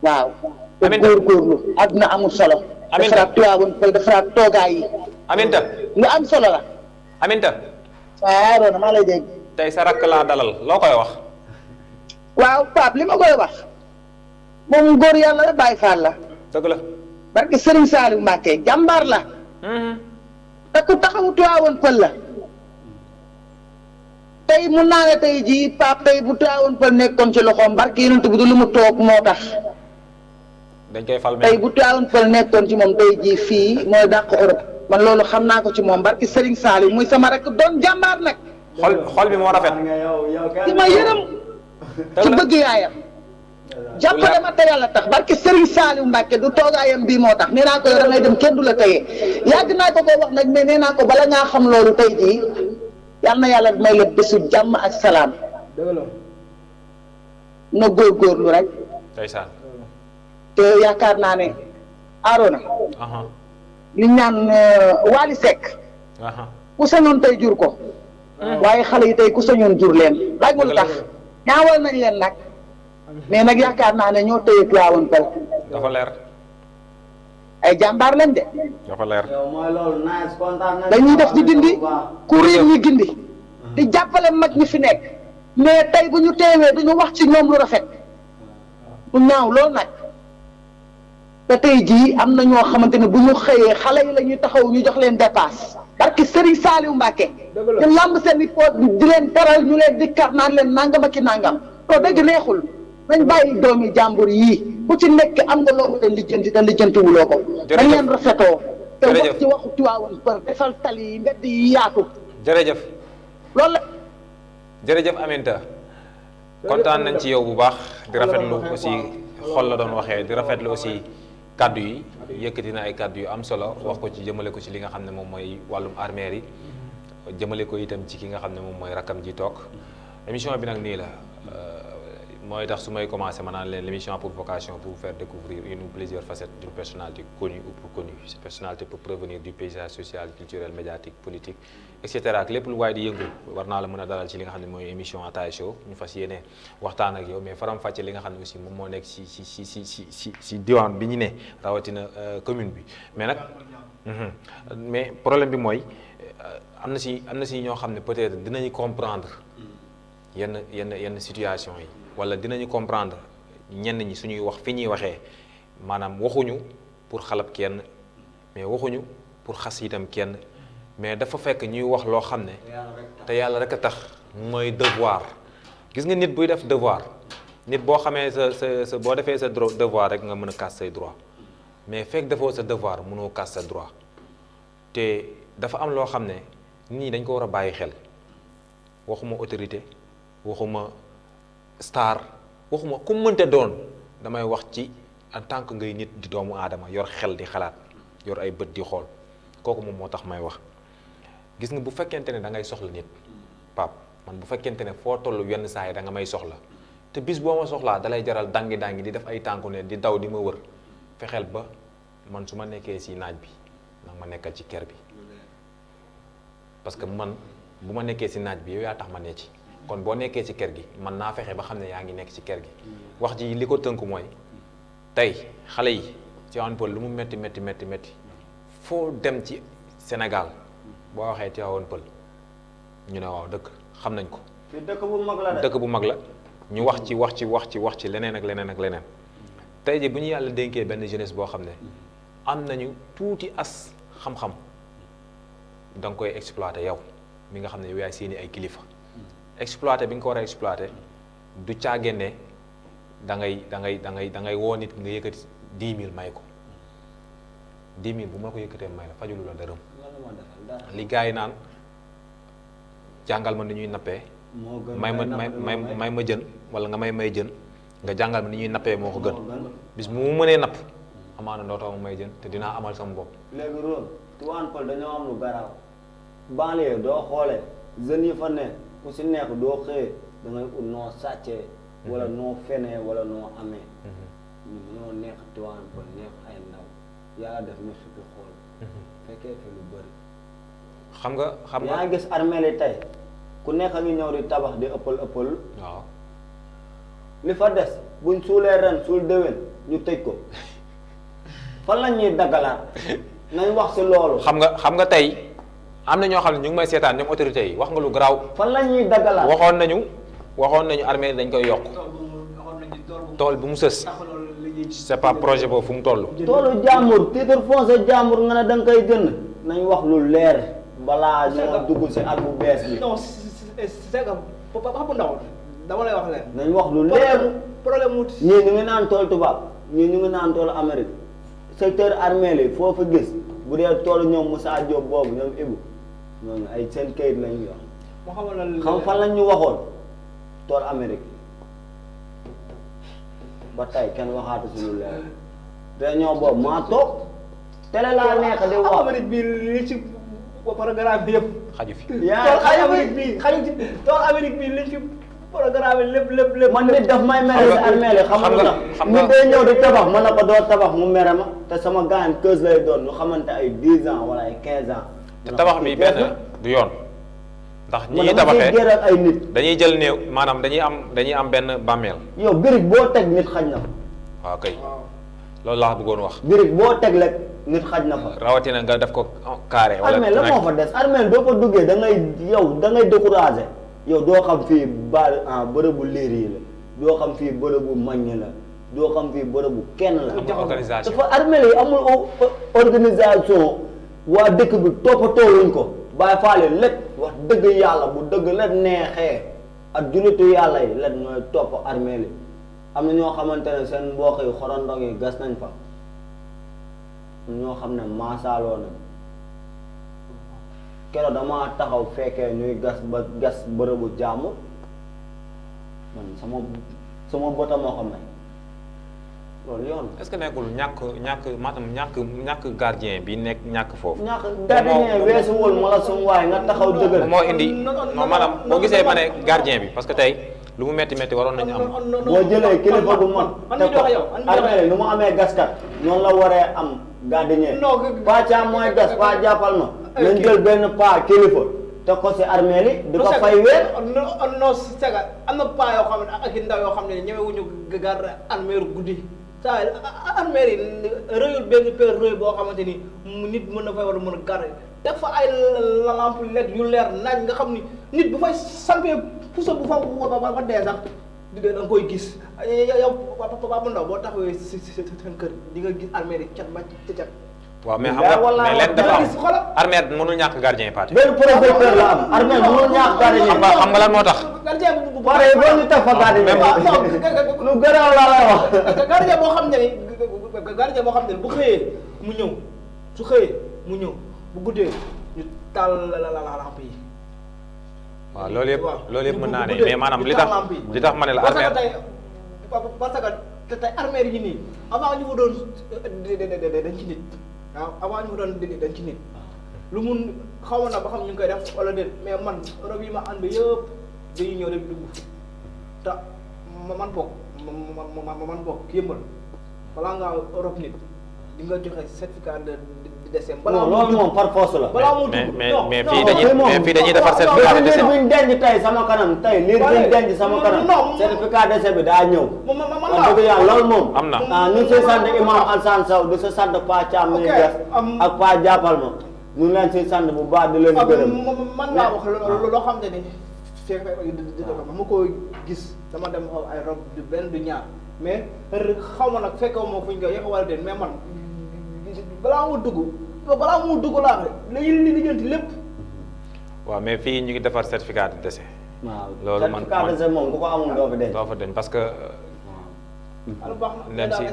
F: waaw. te góorgóorlu àdduna amul solo. defaraat Tivaouane Peulh defaraat toogaay yi.
B: Aminta.
F: lu am solo la.
B: Aminta.
F: waaw Arona maa lay dégg.
B: tey sa rakk laa dalal loo koy wax.
F: waaw Pape li ma koy wax. moom góor yàlla la Baay Faal la.
B: dëgg la.
F: barke Serigne Saliou Mbacke jàmbaar la. te ku taxawu Tivaouane Peulh la. tey mun naa ne tey jii Pape tey bu Tivaouane Peulh nekkoon ci loxoom barke yonent bi du lu mu toog moo tax.
B: dañ koy fal
F: tey bu Tivaouane Peulh nekkoon ci moom tey jii fii mooy dàq Europe man loolu xam naa ko ci moom barke Serigne Saliou muy sama rek doon jàmbaar nag.
B: xol bi moo rafet.
F: ci ma yërëm. ci bëgg yaayam. jàppale ma te yàlla tax barke Serigne Saliou Mbacke du toogaayam bii moo tax nee naa ko yow da ngay dem kenn du la tëyee yàgg naa ko wax nag mais nee naa ko bala ngaa xam loolu tey jii. yal na yàlla may la bésu jàmm ak salaam na góorgóorlu rek
B: ndeysaan
F: te yaakaar naa ne Arona li ñaan Wally Seck ku sañoon tey jur ko waaye xale yi tey ku sañoon jur leen laaj ma lu tax ñaawal nañ leen nag mais nag yaakaar naa ne ñoo tëye Tivaouane Peulh
B: dafa leer
F: ay jàmbaar lañ de.
B: dafa leer.
F: dañuy def di dindi ku réer ñi gindi. di jàppale mag ñi fi nekk. mais tey bu ñu teewee duñu wax ci ñoom lu rafet. lu ñaaw loolu nag. te tey jii am na ñoo xamante ne bu ñu xëyee xale yi la ñuy taxaw ñu jox leen dépasse. parce que Serigne Saliou Mbacke. te lamb seen i poot di leen teral ñu leen di kar naan leen nangam ak i nangam. to dëgg neexul. nañ bàyyi doomi jàmbur yii ku ci nekk am nga loo leen lijjanti te lijjantiwuloo ko. dañ leen rafetoo. te wax ci waxu Tivaouane Peulh defal tali yi mbedd yi yaatu.
B: jërëjëf.
F: loolu la.
B: jërëjëf Aminta kontaan nañ ci yow bu baax di rafetlu aussi xol la doon waxee di rafetlu aussi kaddu yi yëkkati na ay kaddu yu am solo wax ko ci jëmale ko ci li nga xam ne moom mooy wàllum armeer yi jëmale ko itam ci ki nga xam ne moom mooy rakkam ji toog émission bi nag nii la. mooy tax su may commencé ma naan leen l'émission a pour vocation pour vous faire découvrir une ou plusieurs facettes d'une personnalité connue ou peu connue. Cette personnalité peut provenir du paysage social, culturel, médiatique, politique, etc. ak lépp lu waay di yëngu war naa la mën a dalal ci li nga xam ne mooy émission Ataaya Show ñu fas yéene waxtaan ak yow mais faram fàcce li nga xam ne aussi moom moo nekk si diwaan bi ñu ne rawatina commune bi mais nag mais problème bi mooy am na si ñoo xam ne peut-être dinañu comprendre yenn situation yi. wala dinañu comprendre ñenn ñi suñuy wax fi ñuy waxee maanaam waxuñu pour xalab kenn mais waxuñu pour xas itam kenn mais dafa fekk ñuy wax loo xam ne te yàlla rek a tax mooy devoir gis nga nit buy def devoir nit boo xamee sa boo defee sa devoir rek nga mën a kaas say droit mais fekk defoo sa devoir mënoo kaas sa droit te dafa am loo xam ne nit ñi dañ ko war a bàyyi xel waxuma autorité waxuma star waxuma ku mënte doon damay wax ci en tant que ngay nit di doomu aadama yor xel di xalaat yor ay bët di xool kooku moom moo tax may wax gis nga bu fekkente ne da ngay soxla nit Pape man bu fekkente ne foo toll yenn saa yi da nga may soxla te bis boo ma soxlaa dalay jaral dangi di def ay tànku ne di daw di ma wër fexeel ba man su ma nekkee si naaj bi nag ma nekkal ci kër bi parce que man bu ma nekkee si naaj bi yow yaa tax ma ne ci kon boo nekkee ci kër gi man naa fexe ba xam ne yaa ngi nekk ci kër gi wax ji li ko tënk mooy tey xale yi Tivaouane Peulh lu mu métti foo dem ci Sénégal boo waxee Tivaouane Peulh ñu ne waaw dëkk xam nañ ko.
C: fii dëkk bu mag la de.
B: dëkk bu mag la ñu wax ci leneen ak leneen tey ji bu ñu yàlla dénkee benn jeunesse boo xam ne am nañu tuuti as xam-xam da nga koy exploiter yow mi nga xam ne yow yaay seeni ay kilifa exploiter bi nga ko war a exploiter du caagénne da ngay woo nit nga yëkkati 10 000 may ko 10 000 bu ma ko yëkkatee may la fajulu la dërëm li gars yi naan jàngal ma ni ñuy nappee may ma jën wala nga may jën nga jàngal ma ni ñuy nappee moo ko gën bis bu mu mënee napp amaana dootoo ma may jën te dinaa amal sama bopp.
C: léegi Rome Tivaouane Peulh dañoo am lu garaaw banlieue doo xoolee jeunes yi fa ne ku si nekk doo xëyee da ngay ut noo sàccee wala noo fenee wala noo amee ñoo neex Tivaouane Peulh neex ay ndaw yàlla def ñu suppi xool fekkee fi lu bëri
B: xam nga
C: yaa gis armée yi tey ku nekk ngi ñëw di tabax di ëppal
B: waaw
C: li fa des buñ suulee ren suul déwén ñu tëj ko fan la ñuy daggalaat nañ wax si loolu
B: xam nga tey am na ñoo xam ne ñu ngi may seetaan ñoom autorités yi wax nga lu garaaw
C: fan la ñuy daggalaat
B: waxoon nañu armée dañ koy yokk tool bu mu sës c'est pas projet boobu fu mu toll
C: toolu jàmbur titre foncier jàmbur nga ne da nga koy jënd nañ wax lu leer balaa ñoo dugg si at bu bees bi
A: non c'est que papa bu ndaw dama lay wax leen
C: nañ wax lu leer
A: problème mu
C: ñii ñu ngi naan tool tubaab ñii ñu ngi naan toolu Amérique secteur armée li foo fa gis bu dee toolu ñoom Moussa Diop boobu ñoom Ibou ñooñu ay seen kayit lañ yor xam fan lañ ñu waxoon tool Amérique ba tey kenn waxaatu si lu leer réunion boobu maa toog télé laa nekk di wax
A: Amérique bi li ci programme bi yëpp
B: xaju fi
A: tool Amérique bi liñ ci programme lépp
C: man nit daf may mere si armée li xam nga nit day ñëw di tabax mën na ko doo tabax mu mere ma te sama gaañ keus lay doon ñu xamante ay 10 ans wala ay 15 ans
B: te tabax bi benn du yoon ndax ñi ñuy tabaxee
C: ay nit
B: dañuy jël néew maanaam dañuy am benn bàmmeel
C: yow birig boo teg nit xaj na fa
B: waaw kay loolu laa bëggoon wax
C: birig boo teg rek nit xaj na fa
B: rawatina nga def ko carré wala
C: armée la moo fa des armée doo fa duggee da ngay découragé yow doo xam fii bërëbu liir yi la doo xam fii bërëbu mañ la doo xam fii bërëbu kenn la dafa armée yi amul organisation waa dëkk bi toppatoo wuñ ko bàyyi faale lépp wax dëgg yàlla bu dëgg la neexee ak jullitu yàlla yi lépp ñooy topp armée li am na ñoo xamante ne seen mbokk yi xorondong yi gas nañ fa ñoo xam ne maasaaloo nañ keroog damaa taxaw fekkee ñuy gas bërëbu jàmm man sama bota moo xam ne loolu yoon
B: est-ce que nekkul ñàkk gardien bi nekk ñàkk foofu
C: ñàkk gardien weesuwul mala sumu waay nga taxaw dëgër
B: moo indi non maanaam boo gisee ma ne gardien bi parce que tey lu mu metti waroon nañu am
C: boo jëlee kilifa bu mag te ko armée nu mu amee gaskat noonu la waree am gardien pas ca mooy gas pas jàppal ma nañ jël benn pas kilifa te ko si armée li di ko fay weer
A: non sega am na pas yoo xam ne ak i ndaw yoo xam ne ñemewuñu garde armée guddi saa armée yi rëyul benn père rëy boo xamante ni nit mën na fay war a mën a garde def fa ay lampe LED yu leer naaj nga xam ni nit bu fay sampee puso bu fa ba dee sax da nga koy gis yow Papa bu Ndaw boo taxawee si seen kër di nga gis armée yi cat ba cat.
B: waaw mais xam nga mais leen dafa am armée mënul ñàkk gardien Pathé.
C: benn projecteur la am armée mënul ñàkk gardien.
B: xam nga lan moo tax.
A: gardien bu
C: pare yi boo ñu teg fa gardien. lu gënaaw laa lay wax.
A: gardien boo xam ne gardien boo xam ne bu xëyee mu ñëw su xëyee mu ñëw bu guddee ñu taal la lamp yi.
B: waaw loolu yëpp mën naa ne mais maanaam li tax ma ne la armée
A: parce que tey armée yi nii avant ñu mu doon dañ ci nit waaw avant ñu mu doon dañ ci nit lu mun xaw ma na ba xam ñu ngi koy def wala déet mais man rob yi ma ànd yëpp dañuy ñëw rek dugg te man bokk yëmbal balaa ngaa rob nit di nga joxe certificat de décès.
C: non loolu moom par force la.
A: balaa mu dugg
B: mais fii dañuy defar certificat de décès.
C: liir bi ñu denc tey sama kanam tey liir bi ñu denc sama kanam certificat de décès bi daa ñëw. wax dëgg yàlla loolu moom.
B: am na
C: ñu ngi siy sant imam Alsane Sow di sa sant Pa Thiam mi def ak Pa jàppal ma ñu ngi leen siy sant bu baax di leen gërëm.
A: man laa wax loo xam ne ni fekk ma ko gis dama dem xaw ay rob du benn du ñaar mais xaw ma nag fekkoo moo fuñ ko yàq wala déet mais man balaa mu dugg laa xam ne li lijjanti lépp.
B: waaw mais fii ñu ngi defar certificat de décès.
C: waaw
B: loolu man
C: certificat de décès moom ku ko amul doo fa denc.
B: parce que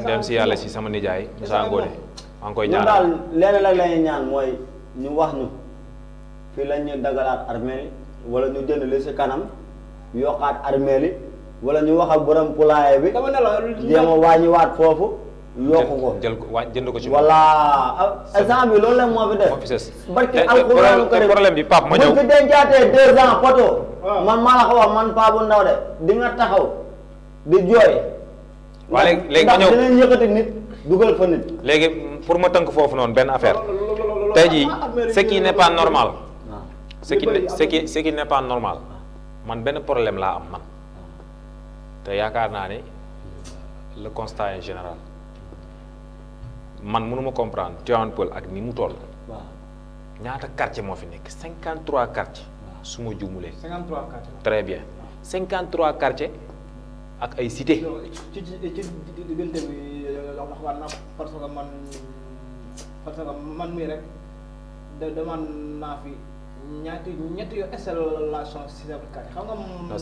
B: ndem si yàlla si sama nijaay Moussa Ngode maa ngi koy
C: ñun
B: ñaan
C: daal leneen la lay ñaan mooy ñu wax ñu fii la ñuy dagalaat armée wala ñu jënd li si kanam yokkaat armée li wala ñu wax ak borom poulailler bi
A: dama ne la
C: jéem a wàññiwaat foofu yokku ko
B: jël ko jënd ko ci
C: voilà instant bi loolu la moo fi def
B: moo fi sës
C: barki alxuraanu karim
B: problème bi Pape ma ñëw
C: bu fi dencaatee 2 ans poto man maa la ko wax man Pape bu Ndaw de di nga taxaw di jooy
B: waa léegi ma ñëw
C: ndax dinañ yëkkati nit dugal fa nit
B: léegi pour ma tënk foofu noonu benn affaire tey jii ce qui n'est pas normal ce qui n'est pas normal man benn problème laa am man te yaakaar naa ne le constat est général man mënuma comprendre Tivaouane Peulh ak ni mu toll ñaata quartier moo fi nekk 53 quartiers su ma juumulee
A: 53 quartiers
B: très bien 53 quartiers ak ay cité
A: ci diggante bi wax na parce que man mii rek demande naa fi ñetti yo installation système quartier xam nga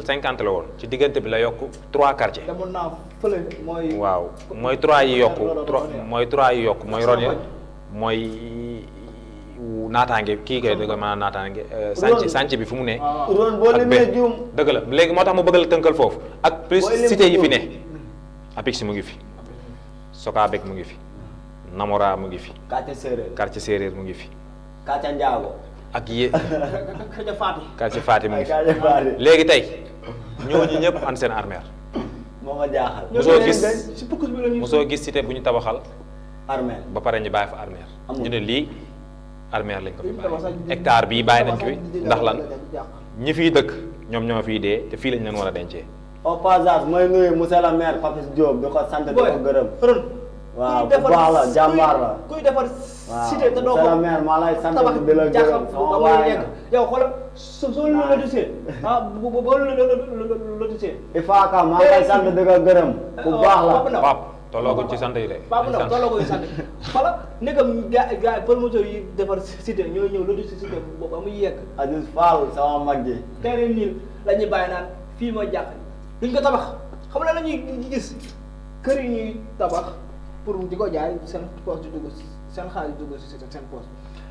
A: 50 la woon ci diggante bi la yokk 3 quartiers. demoon naa fële mooy.
B: waaw mooy 3 yi yokku mooy 3 yi yokku mooy Ronia mooy naataange kii kay dëgg maanaam naataange. sànc bi fu mu ne.
C: Ron boo limee juum
B: dëgg la léegi moo tax ma bëgg la tënkal foofu ak plus cité yi fi ne. Apix mu ngi fi Sokabek mu ngi fi. Namora mu ngi fi. quartier séeréer mu ngi fi.
C: quartier Ndiago.
B: ak yé. quartier Fati mu ngi fi.
C: Fati
B: léegi tey ñooñu ñëpp ànd seen armeer.
C: moo ma jaaxal.
B: mosoo gis cité bu ñu tabaxal.
C: armeer
B: ba pare ñu bàyyi fa armeer. ñu ne lii armeer lañ ko fi bàyyi. hectare bii bàyyi nañ ko fi ndax lan ñi fiy dëkk ñoom ñoo fiy dee te fii lañ leen war a dencee.
C: au passage mooy nuyu monsieur le maire Papis Diop di ko sant di ko gërëm. waaw bu baax la jàmbaar la.
A: kuy defar cité te doo ko
C: waaw maire maa lay sant di la gërëm sama waay la.
A: yow xoolal soo lotissé boo lotissé.
C: il faut que maa lay sant di ko gërëm. bu baax la
B: Pape tollooguñ ci sant yi de.
A: Pape Ndaw tollooguñ ci sant yi voilà nekkam gars promoteurs yi defar cité ñoo ñëw lotissé cité boobu amuy yegg.
C: Aziz Fall sama mag ji.
A: terrain nii la ñuy bàyyi naan fii mooy jàkk duñ ko tabax xam nga la ñuy gis kër yi ñuy tabax. pour di ko jaay seen poche di dugg seen xaalis di dugg si seen poche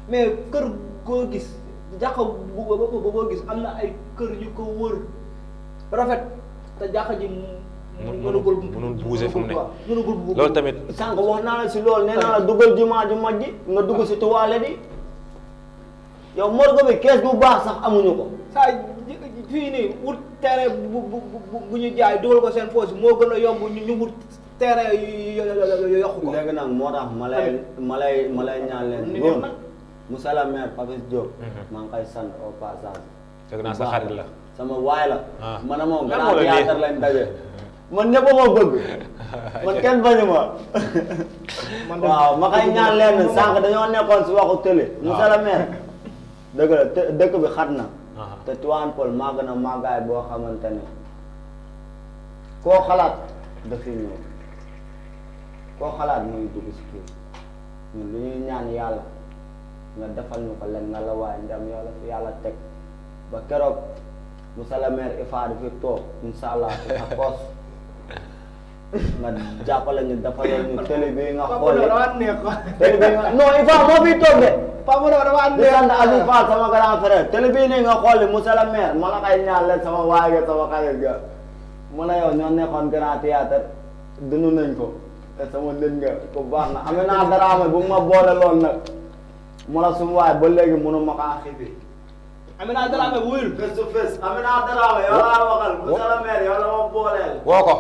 A: mais kër goo gis jàkka boo gis am na ay kër yu ko wër rafet te jàkka ji
B: mënul bouger fu mu ne loolu tamit
C: sànq wax naa la si loolu nee naa la dugal jumaa ju mag ji nga dugg si toilette yi yow morgue bi kees bu baax sax amuñu ko
A: saa fii nii wut terrain bu ñu jaay dugal ko seen poche moo gën a yomb ñu wut terrain yokku ko.
C: léegi nag moo tax ma lay ñaan leen. góor monsieur le maire Papis Diop. maa ngi koy sant au passage.
B: dëgg naa sa xarit la.
C: sama waay la. man a moom grand théâtre lañ daje. man ñëpp a ma bëgg. man kenn bañu ma. waaw ma koy ñaan leen sànq dañoo nekkoon si waxu télé. monsieur le maire dëgg la dëkk bi xat na te Tivaouane Peulh màgg na màggaay boo xamante ne koo xalaat dafi ñëw koo xalaat muy dugg si kii ñun lu ñuy ñaan yàlla nga defal ñu ko leen nga la waaye ndam yàlla fi yàlla teg ba keroog monsieur le maire Ifa di fi toog incha allah sa poos nga jàppale ñu defalal ñu télé bi nga xoolee télé bi nga non Ifa moo fi toog de di sant Aziz Fall sama grand frère télé bii nii nga xooli monsieur le maire ma la koy ñaan leen sama waay ga sama xarit ga mu la yow ñoo nekkoon grand théâtre dund nañ ko te sama nit nga ku baax na Amina Dramé bu ma boole loon nag mu la suma waay ba léegi mënu ma kaa xibi
A: Amina Dramé wuyul
C: face to face Amina Dramé yow laa waxal monsieur le maire yow la ma booleel
B: woo ko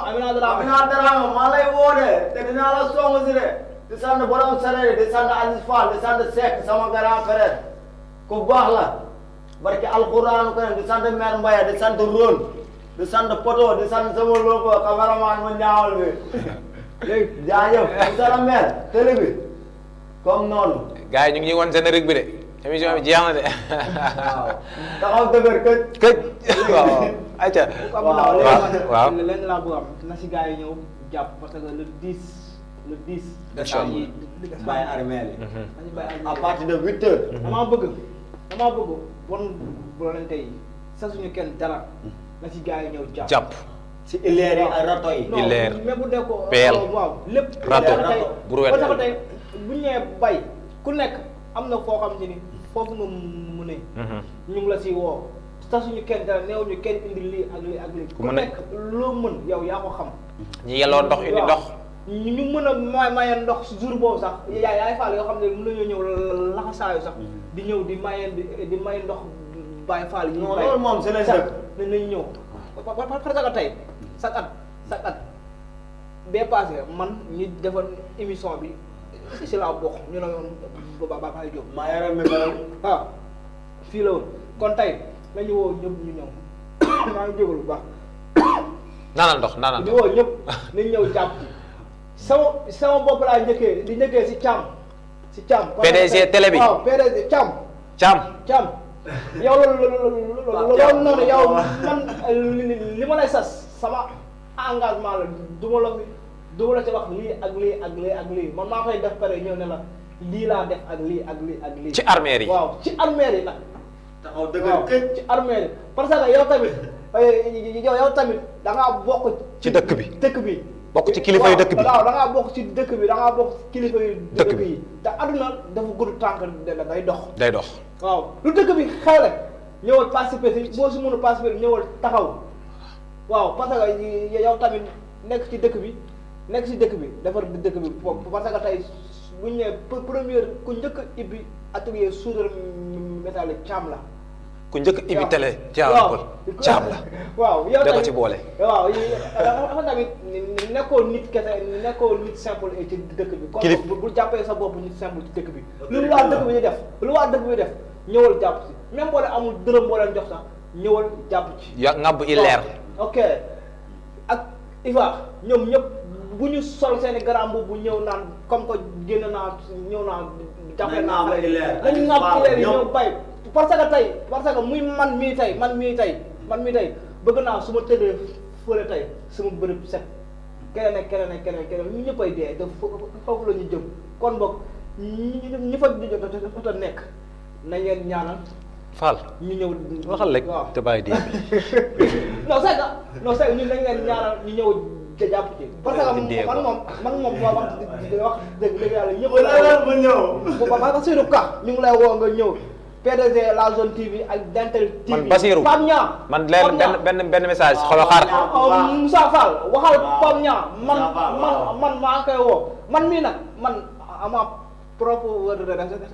A: Amina Dramé
C: Amina Dramé maa lay woodee te dinaa la song si de di sant borom Sarere di sant Aziz Fall di sant Seck sama grand frère ku baax la barki alxuraanu karim di sant maire Mbaye di sant Rone di sant Poto di sant sama lopo cameraman mu ñaawal bi léegi jaajëf monsieur le maire télé bi comme noonu
B: gars yi ñu ngi woon générique bi de émission bi jeex na de
C: waaw taxaw dëgër këj
B: waaw ayca waaw
A: leen laa bëgg am na si gars yi ñëw jàpp parce que le 10
C: décembre bàyyi armée li
A: nañu bàyyi
C: à partir de 8 heures
A: damaa bëgg bon volonté yi sa suñu kenn dara na si gars yi ñëw jàpp
C: si ileer yi ak rato yi
A: non
B: Ileer,
A: mais bu dee ko
B: peel,
A: waaw lépp
B: rato,
A: tey
B: brouette.
A: parce que tey bu ñu nee bay ku nekk am na foo xam si ni foofu nga mu ne ñu ngi la si woo sa suñu kenn dara neew ñu kenn indi lii ak lii ak lii ku
B: mën a-
A: nekk loo mën yow yaa ko xam
B: ñi yelloo ndox indi ndox
A: ñu mën a maye ndox jour boobu sax yaay faal yoo xam ne mën nañoo ñëw laxasaayu sax di ñëw di may ndox bàyyi faal yi
C: non loolu moom si lañ
A: sax
C: dëkk
A: nañ ñëw parce que tey chaque at bee passé man ñi defar émission bi si laa bokk ñu ne yoon ba Baye Diop
C: maa yore mi
A: waaw fii la woon kon tey nañu woo ñëpp ñu ñëw maa ngi jégalu bu baax
B: naanal ndox naanal
A: di
B: ndox
A: woo ñëpp nañ ñëw jàpp ci sama bopp laa njëkkee si Thiam
B: PDG télé bi
A: waaw PDG Thiam yow loolu noonu yow man li ma lay sas sama engagement la du ma la ci wax lii ak lii ak lii ak lii man maa koy def pare ñëw ne la lii laa def ak lii ak lii ak lii
B: ci armeer yi
A: waaw ci armeer yi nag
C: taxaw dëgër këj
A: ci armeer yi parce que yow tamit da ngaa bokk
B: ci dëkk bi bokk ci kilifa yu dëkk bi
A: waaw da ngaa bokk ci dëkk bi da ngaa bokk ci kilifa yu dëkk bi te aduna dafa gudd tànk day dox waaw lu dëkk bi xew rek ñëwal participer si boo si mën a participer ñëwal taxaw waaw parce que yow tamit nekk ci dëkk bi defar dëkk bi parce que tey bu ñu nee première ku njëkk a ibbi atelier soudure métallique Thiam la
B: ku njëkk ibi télé Thiam la
A: waaw yow
B: da ko ci boole
A: waaw dafa tamit nekkoo nit kese nekkoo nit simple ci dëkk bi kon bu jàppee sa bopp nit simple ci dëkk bi lu waa dëkk bi di def ñëwal jàpp ci même boo leen amul dërëm boo leen jox sax ñëwal jàpp ci
B: ya ngàbb Ileer
A: ok ak Iva ñoom ñëpp bu ñu sol seen i garam bu ñëw naan comme que génn naa ñëw naa jàppale naa nañu ngàbb Ileer yi ñëw bay parce que muy man mii tey bëgg naa su ma tëddee fële tey sama bërëb set keneen ñu ñëppay dee te foofu la ñu jëm kon boog ñi fa jot a nekk na ngeen ñaanal
B: Fall
A: ñu ñëw
B: waxal rek
A: waaw
B: te bàyyi dee
A: non c'est que ñun dañ leen ñaanal ñu ñëw jàpp ci parce que man moom wax dëgg yàlla ñëpp
C: ba ñëw
A: ba Basirou Ka ñu ngi lay woo nga ñëw PDG la zone TV ak Dental TV
B: man Basirou
A: Pape Niang
B: man leen benn message xolo xaar
A: Moussa Fall waxal Pape Niang man maa koy woo man mii nag man ama propre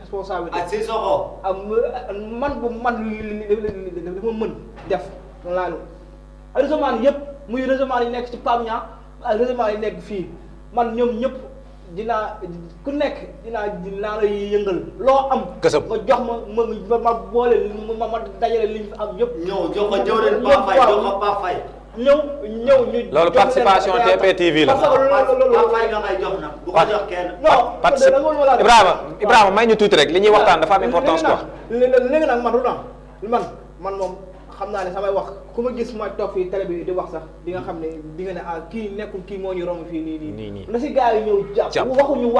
A: responsabilité
C: ak si soxo
A: man li ma mën def laa réseau yëpp muy réseau yi nekk ci Pape Niang ak réseau yi nekk fii man ñoom ñëpp ku nekk dinaa la yëngal loo am
B: gësëm
A: nga jox ma boole ma dajale li ñu am yëpp
C: ñëw jox ko jëwrin Ba Faye
A: ñëw ñu
B: loolu participation TP TV la
C: Ba Faye nga may jox nag bu ko jox kenn
B: Ibrahima may ñu tuuti rek li ñuy waxtaan dafa am importance quoi
A: léegi nag man du man moom xam naa ne samay wax ku ma gis ma toog fii télé bi di wax sax di nga xam ne di nga ne kii nekkul kii moo ñu romb fii nii na si gars yi ñëw jàpp waxuñu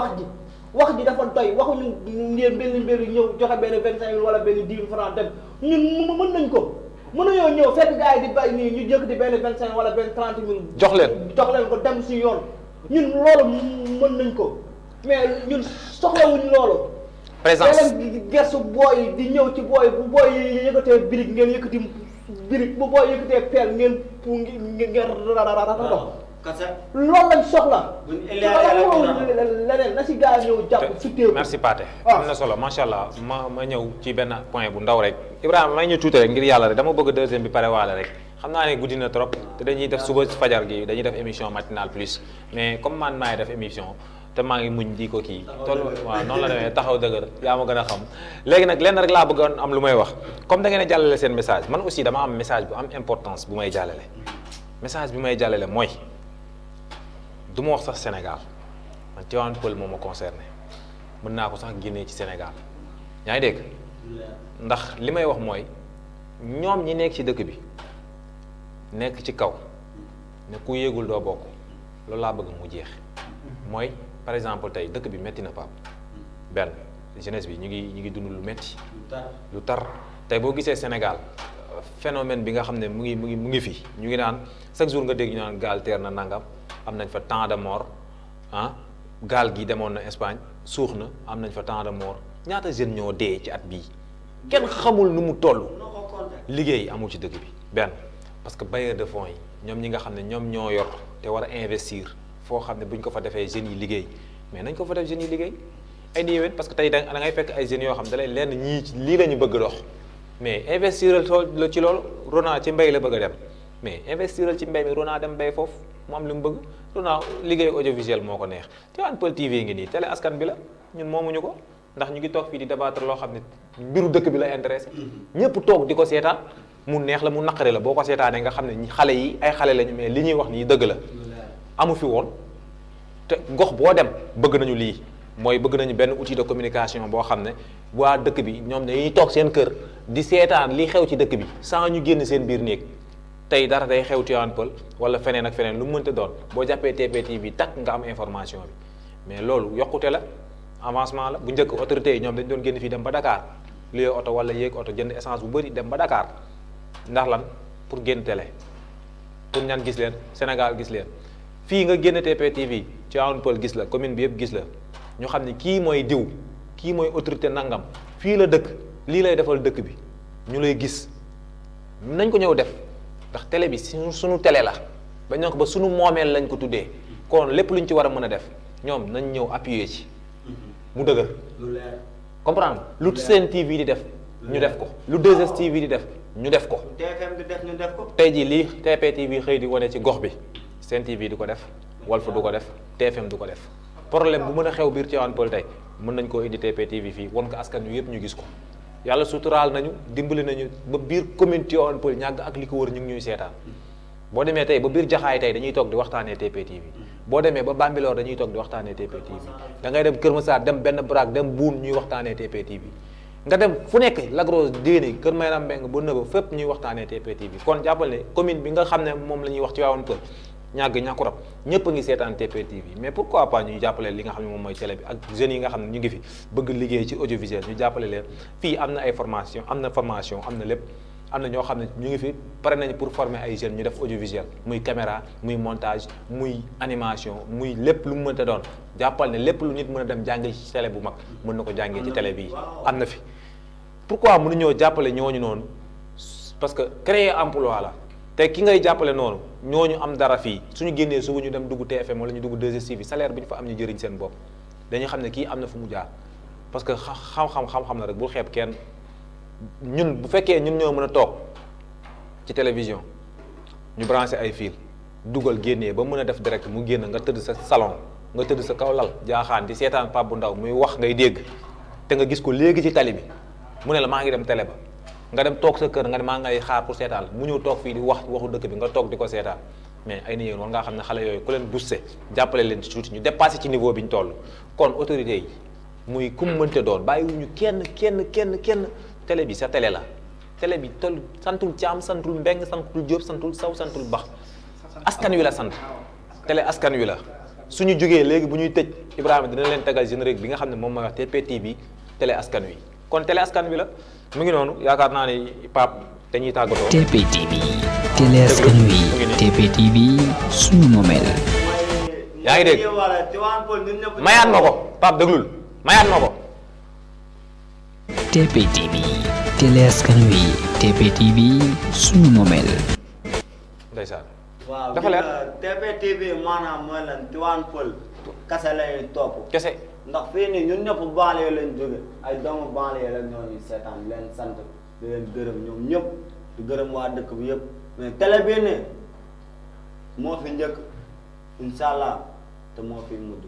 A: wax ji dafa doy waxuñu ngeen benn mbir yi ñëw joxe benn 25 000 wala benn 10 000 francs dem ñun mën nañ ko mën nañoo ñëw fekk gars yi di bay nii ñu jëkk di benn 25 wala benn 30 000
B: jox leen
A: ko dem si yoon ñun loolu mën nañ ko mais ñun soxlawuñ loolu
B: présence
A: leen gersu booy di ñëw ci booy bu booy yi yëkkatee birig ngeen yëkkati birig bu booy yëkkatee peel ngeen dox loolu lañ soxla leneen na si gars yi ñëw jàpp sutteeku
B: merci Pathé am na solo macha allah ma ñëw ci benn point bu ndaw rek Ibrahima may ñu tuuti rek ngir yàlla rek dama bëgg deuxième bi pare waale rek xam naa ne guddi na trop te dañuy def suba fajar gi dañuy def émission matinale plus mais comme man maay def émission te maa ngi muñ di ko kii toll waaw noonu la demee taxaw dëgër yaa ma gën a xam léegi nag lenn rek laa bëggoon am lu may wax comme da ngeen a jàllale seen message man aussi dama am message bu am importance bu may jàllale message bi may jàllale mooy du ma wax sax Sénégal man Tivaouane Peulh moo ma concerné mën naa ko sax génnee ci Sénégal yaa ngi dégg ndax li may wax mooy ñoom ñi nekk ci dëkk bi nekk ci kaw ne ku yéegul doo bokk loolu laa bëgg mu jeex mooy par exemple tey dëkk bi métti na Pape benn jeunesse bi ñu ngi dund lu métti lu tar tey boo gisee Sénégal phénomène bi nga xam ne mu ngi fi ñu ngi naan chaque jour nga dégg ñu naan gaal teer na nangam am nañ fa tant de mort gaal gi demoon na Espagne suux na am nañ fa tant de mort ñaata jeunes ñoo dee ci at bii kenn xamul nu mu toll liggéey amul ci dëkk bi benn parce que bailleur de fonds yi ñoom ñi nga xam ne ñoom ñoo yor te war a investir foo xam ne buñ ko fa defee jeunes yi liggéey mais nañ ko fa def jeunes yi liggéey ay niwén parce que tey da ngay fekk ay jeunes yoo xam ne da lay lenn ñii lii la ñu bëgg dox mais investiral la ci loolu Rona ci mbay la bëgg a dem mais investiral ci mbay mi Rona dem bay foofu mu am li mu bëgg Rona liggéey audiovisuel moo ko neex Tivaouane Peulh TV ngi nii télé askan bi la ñun moomuñu ko ndax ñu ngi toog fii di débattre loo xam ne mbiru dëkk bi la intéressé ñëpp toog di ko seetaan mu neex la mu naqare la boo ko seetaanee nga xam ne xale yi ay xale lañu mais li ñuy wax nii dëgg la amu fi woon te gox boo dem bëgg nañu lii mooy bëgg nañu benn outil de communication boo xam ne waa dëkk bi ñoom dañuy toog seen kër di seetaan li xew ci dëkk bi sans ñu génn seen biir néeg tey dara day xew Tivaouane Peulh wala feneen ak feneen lu mu mënta doon boo jàppee TPTV takk nga am information bi mais loolu yokkute la avancement la bu njëkk autorités yi ñoom dañ doon génn fii dem ba Dakar luyee oto wala yéeg oto jënd essence bu bëri dem ba Dakar ndax lan pour génn télé pour ñan gis leen Sénégal gis leen fii nga génn TPTV Tivaouane Peulh gis la commune bi yëpp gis la ñu xam ne kii mooy diw kii mooy autorité nangam fii la dëkk lii lay defal dëkk bi ñu lay gis nañ ko ñëw def ndax télé bi suñu télé la ba ñoo ko ba suñu moomeel lañ ko tuddee kon lépp luñ ci war a mën a def ñoom nañ ñëw appuyer ci mu dëgër comprendre lu Sen TV di def ñu def ko lu 2S TV di def ñu def ko
C: TFM di def ñu def ko
B: tey jii lii TPTV xëy di wane ci gox bi Sen TV du ko def Walf du ko def TFM du ko def problème bu mën a xew biir Tivaouane Peulh tey mën nañ koo indi TPTV fii won ko askan wi yëpp ñu gis ko yàlla suturaal nañu dimbali nañu ba biir commune Tivaouane Peulh ñàgg ak li ko wër ñu ngi ñuy seetaan boo demee tey ba biir Jaxaay tey dañuy toog di waxtaanee TPTV boo demee ba Bambilor dañuy toog di waxtaanee TPTV da ngay dem Kër Massar dem benn Brak dem Buun ñuy waxtaanee TPTV nga dem fu nekk Lagros Déni Kër Mayram Mbeng ba Nëba fépp ñuy waxtaanee TPTV kon jàppal ne commune bi nga xam ne moom la ñuy wax Tivaouane Peulh ñàgg ñàkkurab ñëpp a ngi seetaan TPTV mais pourquoi pas ñuy jàppale li nga xam ne moom mooy télé bi ak jeunes yi nga xam ne ñu ngi fi bëgg liggéey ci audiovisuel ñu jàppale leen fii am na ay formation am na lépp am na ñoo xam ne ñu ngi fi pare nañu pour former ay jeunes ñu def audiovisuel muy caméra muy montage muy animation muy lépp lu mu mënta doon jàppal ne lépp lu nit mën a dem jàngi ci télé bu mag mën na ko jàngee ci télé bii am na fi pourquoi mënuñoo jàppale ñooñu noonu parce que créer emploi la te ki ngay jàppale noonu ñooñu am dara fii suñu génnee suba ñu dem dugg TFM wala ñu dugg 2STV salaire bi ñu fa am ñu jëriñ seen bopp dañuy xam ne kii am na fu mu jaar parce que xam-xam la rek bul xeeb kenn ñun bu fekkee ñun ñoo mën a toog ci télévision ñu branché ay fil dugal génnee ba mën a def direct mu génn nga tëdd sa salon nga tëdd sa kaw lal jaaxaan di seetaan Pape bu Ndaw muy wax ngay dégg te nga gis ko léegi ci tali bi mu ne la maa ngi dem télé ba nga dem toog sa kër nga ne maa ngay xaar pour seetaan mu ñëw toog fii di waxu dëkk bi nga toog di ko seetaan mais ay nit yéen war ngaa xam ne xale yooyu ku leen boosté jàppale leen ci tuuti ñu dépassé ci niveau bi ñu toll kon autorités yi muy ku mu mënte doon bàyyiwuñu kenn télé bi sa télé la télé bi toll santul Thiam santul Mbeng santul Diop santul Saw santul Bax askan wi la sant télé askan wi la suñu jógee léegi bu ñuy tëj Ibrahima dina leen tegal générique bi nga xam ne moom mooy wax TPTV télé askan wi kon télé askan wi la mu ngi noonu yaakaar naa ne Pape dañuy tàggatoo.
G: TPTV télé askan wi TPTV suñu moomeel.
B: yaa ngi dégg mayaat ma ko Pape déglul mayaat ma ko.
G: TPTV télé askan wi TPTV suñu moomeel.
B: ndeysaan.
C: waaw
B: dafa leer
C: TPTV maanaam mooy lan Tivaouane Peulh kese lay topp.
B: kese.
C: ndax fii nii ñun ñëpp banlieue lañ jóge ay doomu banlieue la ñoo ñuy seetaan di leen sant di leen gërëm ñoom ñëpp di gërëm waa dëkk bi yëpp mais télé bii ne moo fi njëkk incha allah te moo fi mujj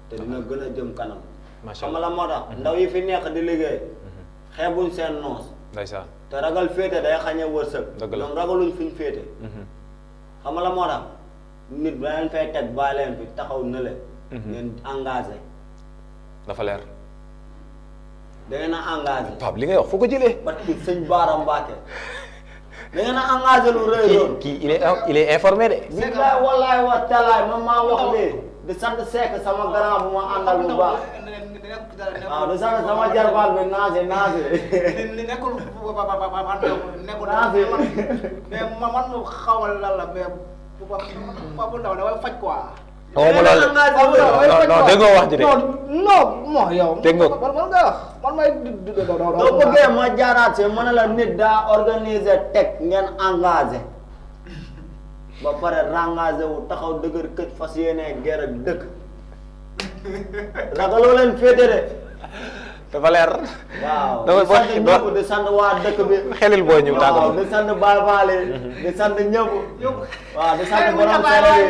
C: te dina gën a jëm kanam.
B: macha
C: xam
B: allah
C: la moo tax ndaw yi fi nekk di liggéey xeebuñ seen noos.
B: ndeysaan.
C: te ragal féete day xañe wërsëg.
B: dëgg la
C: ñoom ragaluñ fi ñu féete. xam la moo tax nit ba leen fay teg bàyyi leen fi taxaw na leen. ngeen engagé.
B: dafa leer.
C: da ngeen a engagé.
B: Pape li ngay wax foo ko jëlee.
C: parce que sëñ Baara Mbacke da ngeen a engagé lu rëy loolu.
B: kii il est informé de.
C: billaay wallaay wa talaay man maa wax lii di sant Seck sama grand bu ma àndal bu baax waaw di sant sama jarbaal bi naase
A: nekkul mais man mu xawal lan la mais bu ndaw damay faj quoi.
B: non non déggoo wax ji de.
A: non moo yow.
B: dégg nga ko
A: man nga wax man may.
C: doo bëggee ma jaaraat si ma ne la nit daa organiser teg ngeen engagé ba pare rengagé wu taxaw dëgër këj fas yéenee guerre ak dëkk ragaloo leen féete de.
B: dafa leer.
C: waaw di sant ñëpp di sant waa dëkk bi.
B: xelil boo ñu tàggatoo.
C: waaw di sant Baye Fall di sant ñëpp. waaw di sant borom selo yi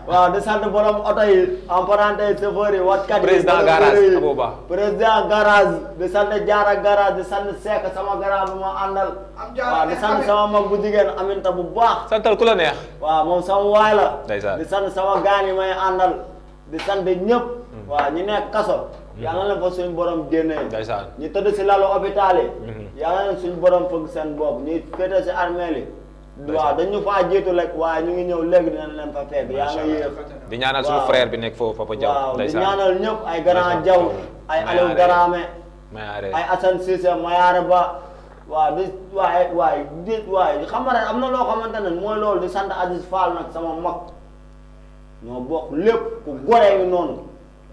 C: waaw di sant borom oto yi emprunté chauffeur yi watkat yi.
B: président garage Abouba.
C: président garage di sant Diarra garage di sant Seck sama garage bu ma àndal. waaw di sant sama mag bu jigéen Aminta bu baax.
B: santal ku la neex.
C: waaw moom sama waay la.
B: ndeysaan
C: di sant sama gaan yi may àndal di sant ñëpp. waaw ñu nekk kaso. yàlla na fa suñu borom génnee.
B: ndeysaan
C: ñu tëdd si lalu hôpital yi. yàlla na suñu borom fëgg seen bopp ñuy féete si armée li. waaw dañu faa jiitu rek waaye ñu ngi ñëw léegi dinañ leen fa fekk. yaa ngi yéex.
B: di ñaanal suñu frère bi nekk foofu Papa Diaw.
C: waaw di
B: ndeysaan
C: ñaanal ñëpp ay Grand Diaw ay Aliou Darame
B: Mayaare
C: ay Assane Cissé Mayaare Ba. waaw di waaye xam nga ren am na loo xamante ne mooy loolu di sant Aziz Fall nag sama mag ñoo bokk lépp ku goree wi noonu.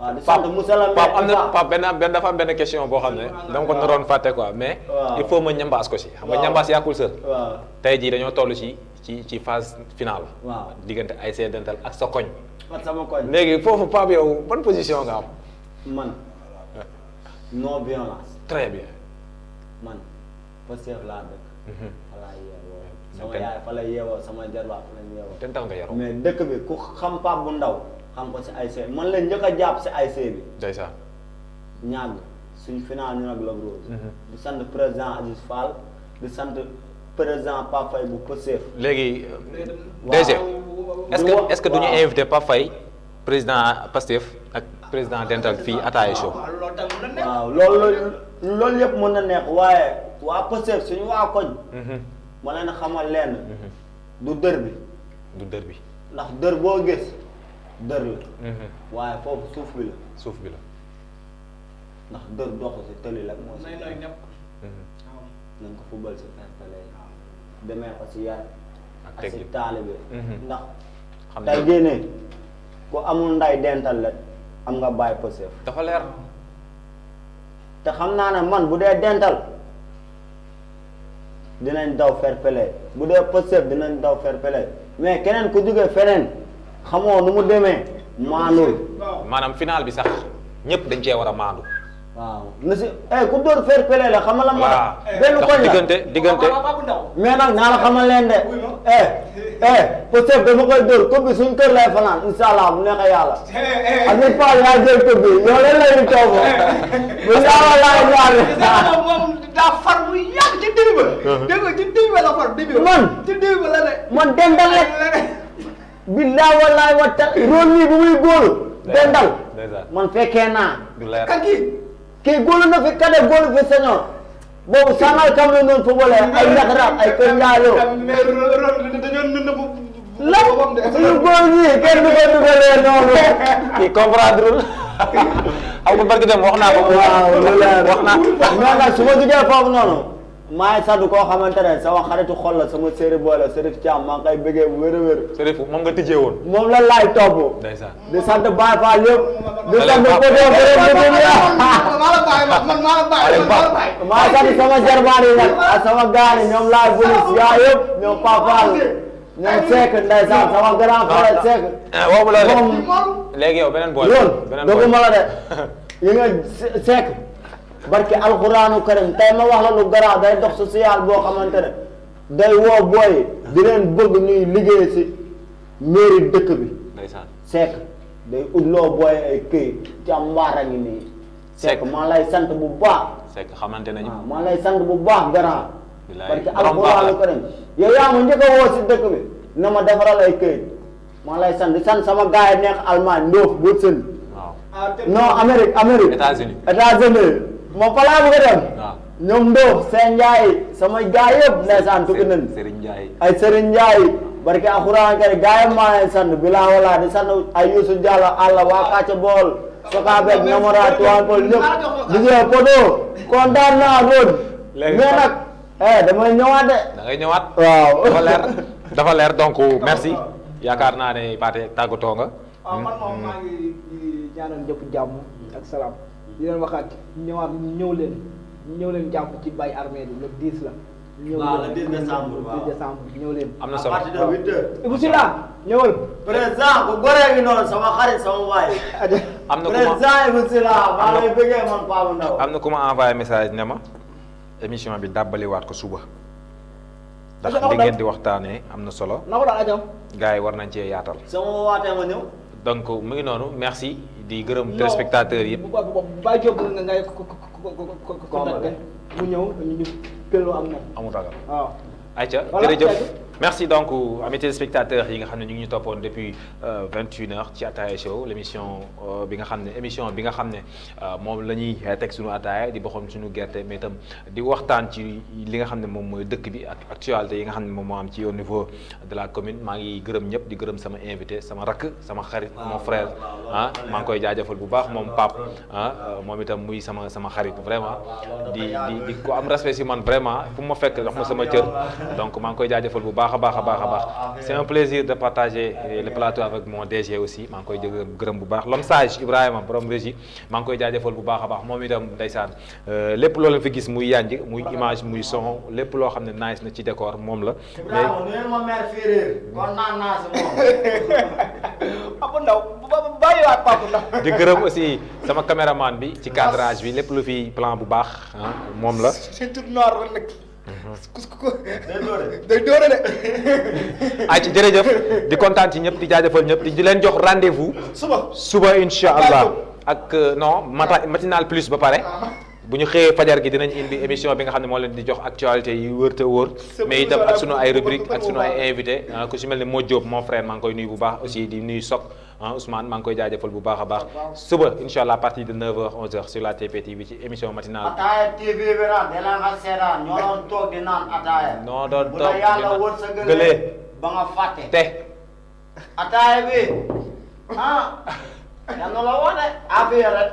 C: waaw di sant monsieur le maire
B: am na Pape benn dafa am benn question boo xam ne dama ko naroon fàtte quoi mais il faut ma ñambaas ko si xam nga ñambaas yàqul sër.
C: waaw
B: tey jii dañoo toll ci phase finale.
C: waaw
B: diggante ay dental ak sa koñ.
C: ak sama koñ.
B: léegi foofu Pape yow ban position nga am.
C: man non violence.
B: très bien.
C: man Pastef laa dëkk. fa laa yeewoo sama yaay fa la yeewoo sama jarbaat fa la yeewoo.
B: ten tax nga yaroo.
C: mais dëkk bi ku xam Pape bu ndaw xam ko si ASC man la njëkk a jàpp si ASC bi.
B: ndeysaan.
C: ñaag suñ final ñu nag Lac Rose. di sant président Aziz Fall di sant président Pape Faye bu Pastef.
B: léegi DG est-ce que duñu invité Pape Faye président Pastef ak président dental fii Ataaya Show.
C: waaw loolu yëpp mën na neex waaye waa Pastef suñu waa koñ. ma leen xamal lenn. du dër bi.
B: du dër bi.
C: ndax dër boo gis dër la. waaye foofu suuf bi la.
B: suuf bi la.
C: ndax dër dox si tëli la moo si. nañ ko fubal si fair-play demee ko si yar. ak si taalibe ndax. xam tey génnee ku amul nday dental la am nga bàyyi Pastef.
B: dafa leer.
C: te xam naa ne man bu dee dental dinañ daw fair-play bu dee Pastef dinañ daw fair-play mais keneen ku jógee feneen xamoo nu mu demee maandul.
B: maanaam final bi sax ñëpp dañ cee war a maandu.
C: waaw na si ku dóor fair-play la xamal la ma. benn koñ la
B: diggante.
C: mais nag naa la xamal leen de. Pastef dama koy dóor coupe bi suñ kër lay fanaan incha allah bu neexee yàlla. ak ni Paa yaa jël coupe bi yow leen lay toog bu yàlla laay ñaar.
A: moom daa far bu yàgg ci début ba. dégg nga ci début ba la far début ba. ci début ba la de.
C: man dental rek. billaay wallaay wa ta róol nii bu muy góolu. dental man fekkee naa.
B: du leer
C: kii góolu na fi kade góolu fi senior. boobu sangal kam la noonu footballé ay ñaxaraat ay kër njaaloo
A: mais dañoo nëbb
C: lan suñu góor ñi kenn du ko dugalee noonu
B: kii comprendre xam nga barki dem wax naa ko
C: waaw lu leer
B: wax naa
C: mais nag su ma jugee foofu noonu maa ngi sant koo xamante ne sama xaritu xol la sama séeri boole Serif Thiam maa ngi koy bëggee bu wér a wér
B: Serif moom nga tijjee woon
C: moom la laay topp
B: ndeysaan
C: di sant Baye Fall yëpp di sant
B: Baye
C: Poto maa sant sama jarbaar yi nag ak sama gaar yi ñoom laay police yaa yëpp ñoom Papal ñoom Seck ndeysaan sama grand frère Seck
B: boobu la de
C: moom
B: léegi yow beneen bool
C: yoon
B: beneen
C: doguma la de yi nga Seck barki alxuraanu karim tey ma wax la lu garaaw day dox social boo xamante ne day woo booy di leen bëgg ñuy liggéey si mairie dëkk bi
B: ndeysaan
C: Seck day utloo booy ay këyit jàmbaar a ngi nii Seck maa lay sant bu baax
B: Seck xamante nañu
C: waaw maa lay sant bu baax garaaw
B: bilaay
C: barki alxuraanu karim yow yaa ma njëkk a woo si dëkk bi na ma defaral ay këyit maa lay sant di sant sama gars yi nekk Allemagne Ndoof Bruxelles
B: waaw
C: non Amérique
B: États-Unis
C: moom fa laa bëgg a dem
B: waaw
C: ñoom Ndoof seen Njaay sama gaay yëpp ndeysaan tukki nañ
B: Serigne Ndiaye
C: ay Serigne Ndiaye barke alxuraan kay gaay yi maa leen sant bilaa wala di sant ay Youssou Diallo àlla waa Kàcce Bool Sokabek Namora Tuwaan Pol ñëpp di ngeen Poto kontaan naa roon mais nag damay ñëwaat de
B: da ngay ñëwaat
C: waaw
B: dafa leer donc merci yaakaar naa ne Pathé tàggatoo nga
A: waaw man moom maa ngi ñaanal ñëpp jàmm ak salaam di leen waxaat ñëw leen jàpp ci Baye Armée bi le 10 la.
C: waaw le 10 décembre
A: waaw le 10 décembre ñëw leen.
B: am na
C: à
B: solo
C: partir de 8 heures.
A: Ibou Sylla ñëwal.
C: président bu goree ngi noonu sama xarit sama waay.
B: am na ku ma
C: président Ibou Sylla maa lay bëggee man Paa bu Ndaw.
B: am na ku ma envoyé message ne ma émission bi dàbbaliwaat ko suba ndax li ngeen di waxtaanee am na solo
A: na ko daal ajam.
B: gars yi war nañ cee yaatal
C: sama waatee ma ñëw.
B: donc mu ngi noonu merci di gërëm téléspectateurs yëpp.
A: bu Baye Diop nga ngay contacté mu ñëw ñu pëloo ak moom.
B: amul ragal
A: waaw.
B: ayca jërëjëf merci donc amis téléspectateurs yi nga xam ne ñu ngi ñu toppoon depuis 21h ci Ataaya Show l'émission bi nga xam ne émission bi nga xam ne moom la ñuy teg suñu ataaya di boxoon suñu gerte mais itam di waxtaan ci li nga xam ne moom mooy dëkk bi ak actualité yi nga xam ne moom moo am ci au niveau de la commune maa ngi gërëm ñëpp di gërëm sama invité sama rakk sama xarit mon frère ah maa ngi koy jaajëfal bu baax moom Pape ah moom itam muy sama xarit vraiment di ko am respect si man vraiment fu ma fekk wax ma sama cër donc maa ngi koy jaajëfal bu baax a baax c'est un plaisir de partager le plateau avec mon DG aussi maa ngi koy gërëm bu baax l'homme sage Ibrahima borom régie maa ngi koy jaajëfal bu baax a baax moom itam ndeysaan lépp loo leen fi gis muy yanj muy image muy son lépp loo xam ne nice na ci décor moom la.
C: Ibrahima nuyul ma mère Féréer kon naan naa si moom.
A: Papa Ndaw bàyyiwaat Papa Ndaw.
B: di gërëm aussi sama caméraman bi ci cadrage bi lépp lu fi plan bu baax moom la.
A: c'est tout noir la nag. day doore de.
B: ay ci jërëjëf di kontaan ci ñëpp di jaajëfal ñëpp di leen jox rendez-vous. suba incha allah ak non matinal plus ba pare. bu ñu xëyee fajar gi dinañ indi émission bi nga xam ne moo leen di jox actualité yi wër te wóor mais itam ak sunu ay rubrique ak sunu ay invité ku si mel ne Modou Diop mon frère maa ngi koy nuyu bu baax aussi di nuyu Sok Ousmane maa ngi koy jaajëfal bu baax a baax suba incha allah à partir de 9h 11h sur la TP TV ci émission matinale.
C: ataaya TV bi nag dina nga seetaan ñoo doon toog di naan ataaya.
B: noo doon
C: bu
B: toog
C: la yàlla wërsëgalee ba nga fàtte.
B: te.
C: ataaya bi yal na la woo de affaire rek.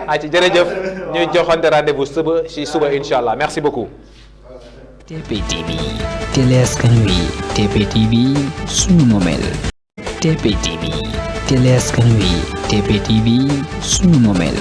B: ay ci jërëjëf ñuy joxante rendez-vous suba si suba incha allah merci beaucoup.
G: TPTV télé askan wi TPTV sunu moomeel TPTV télé askan wi TPTV sunu moomeel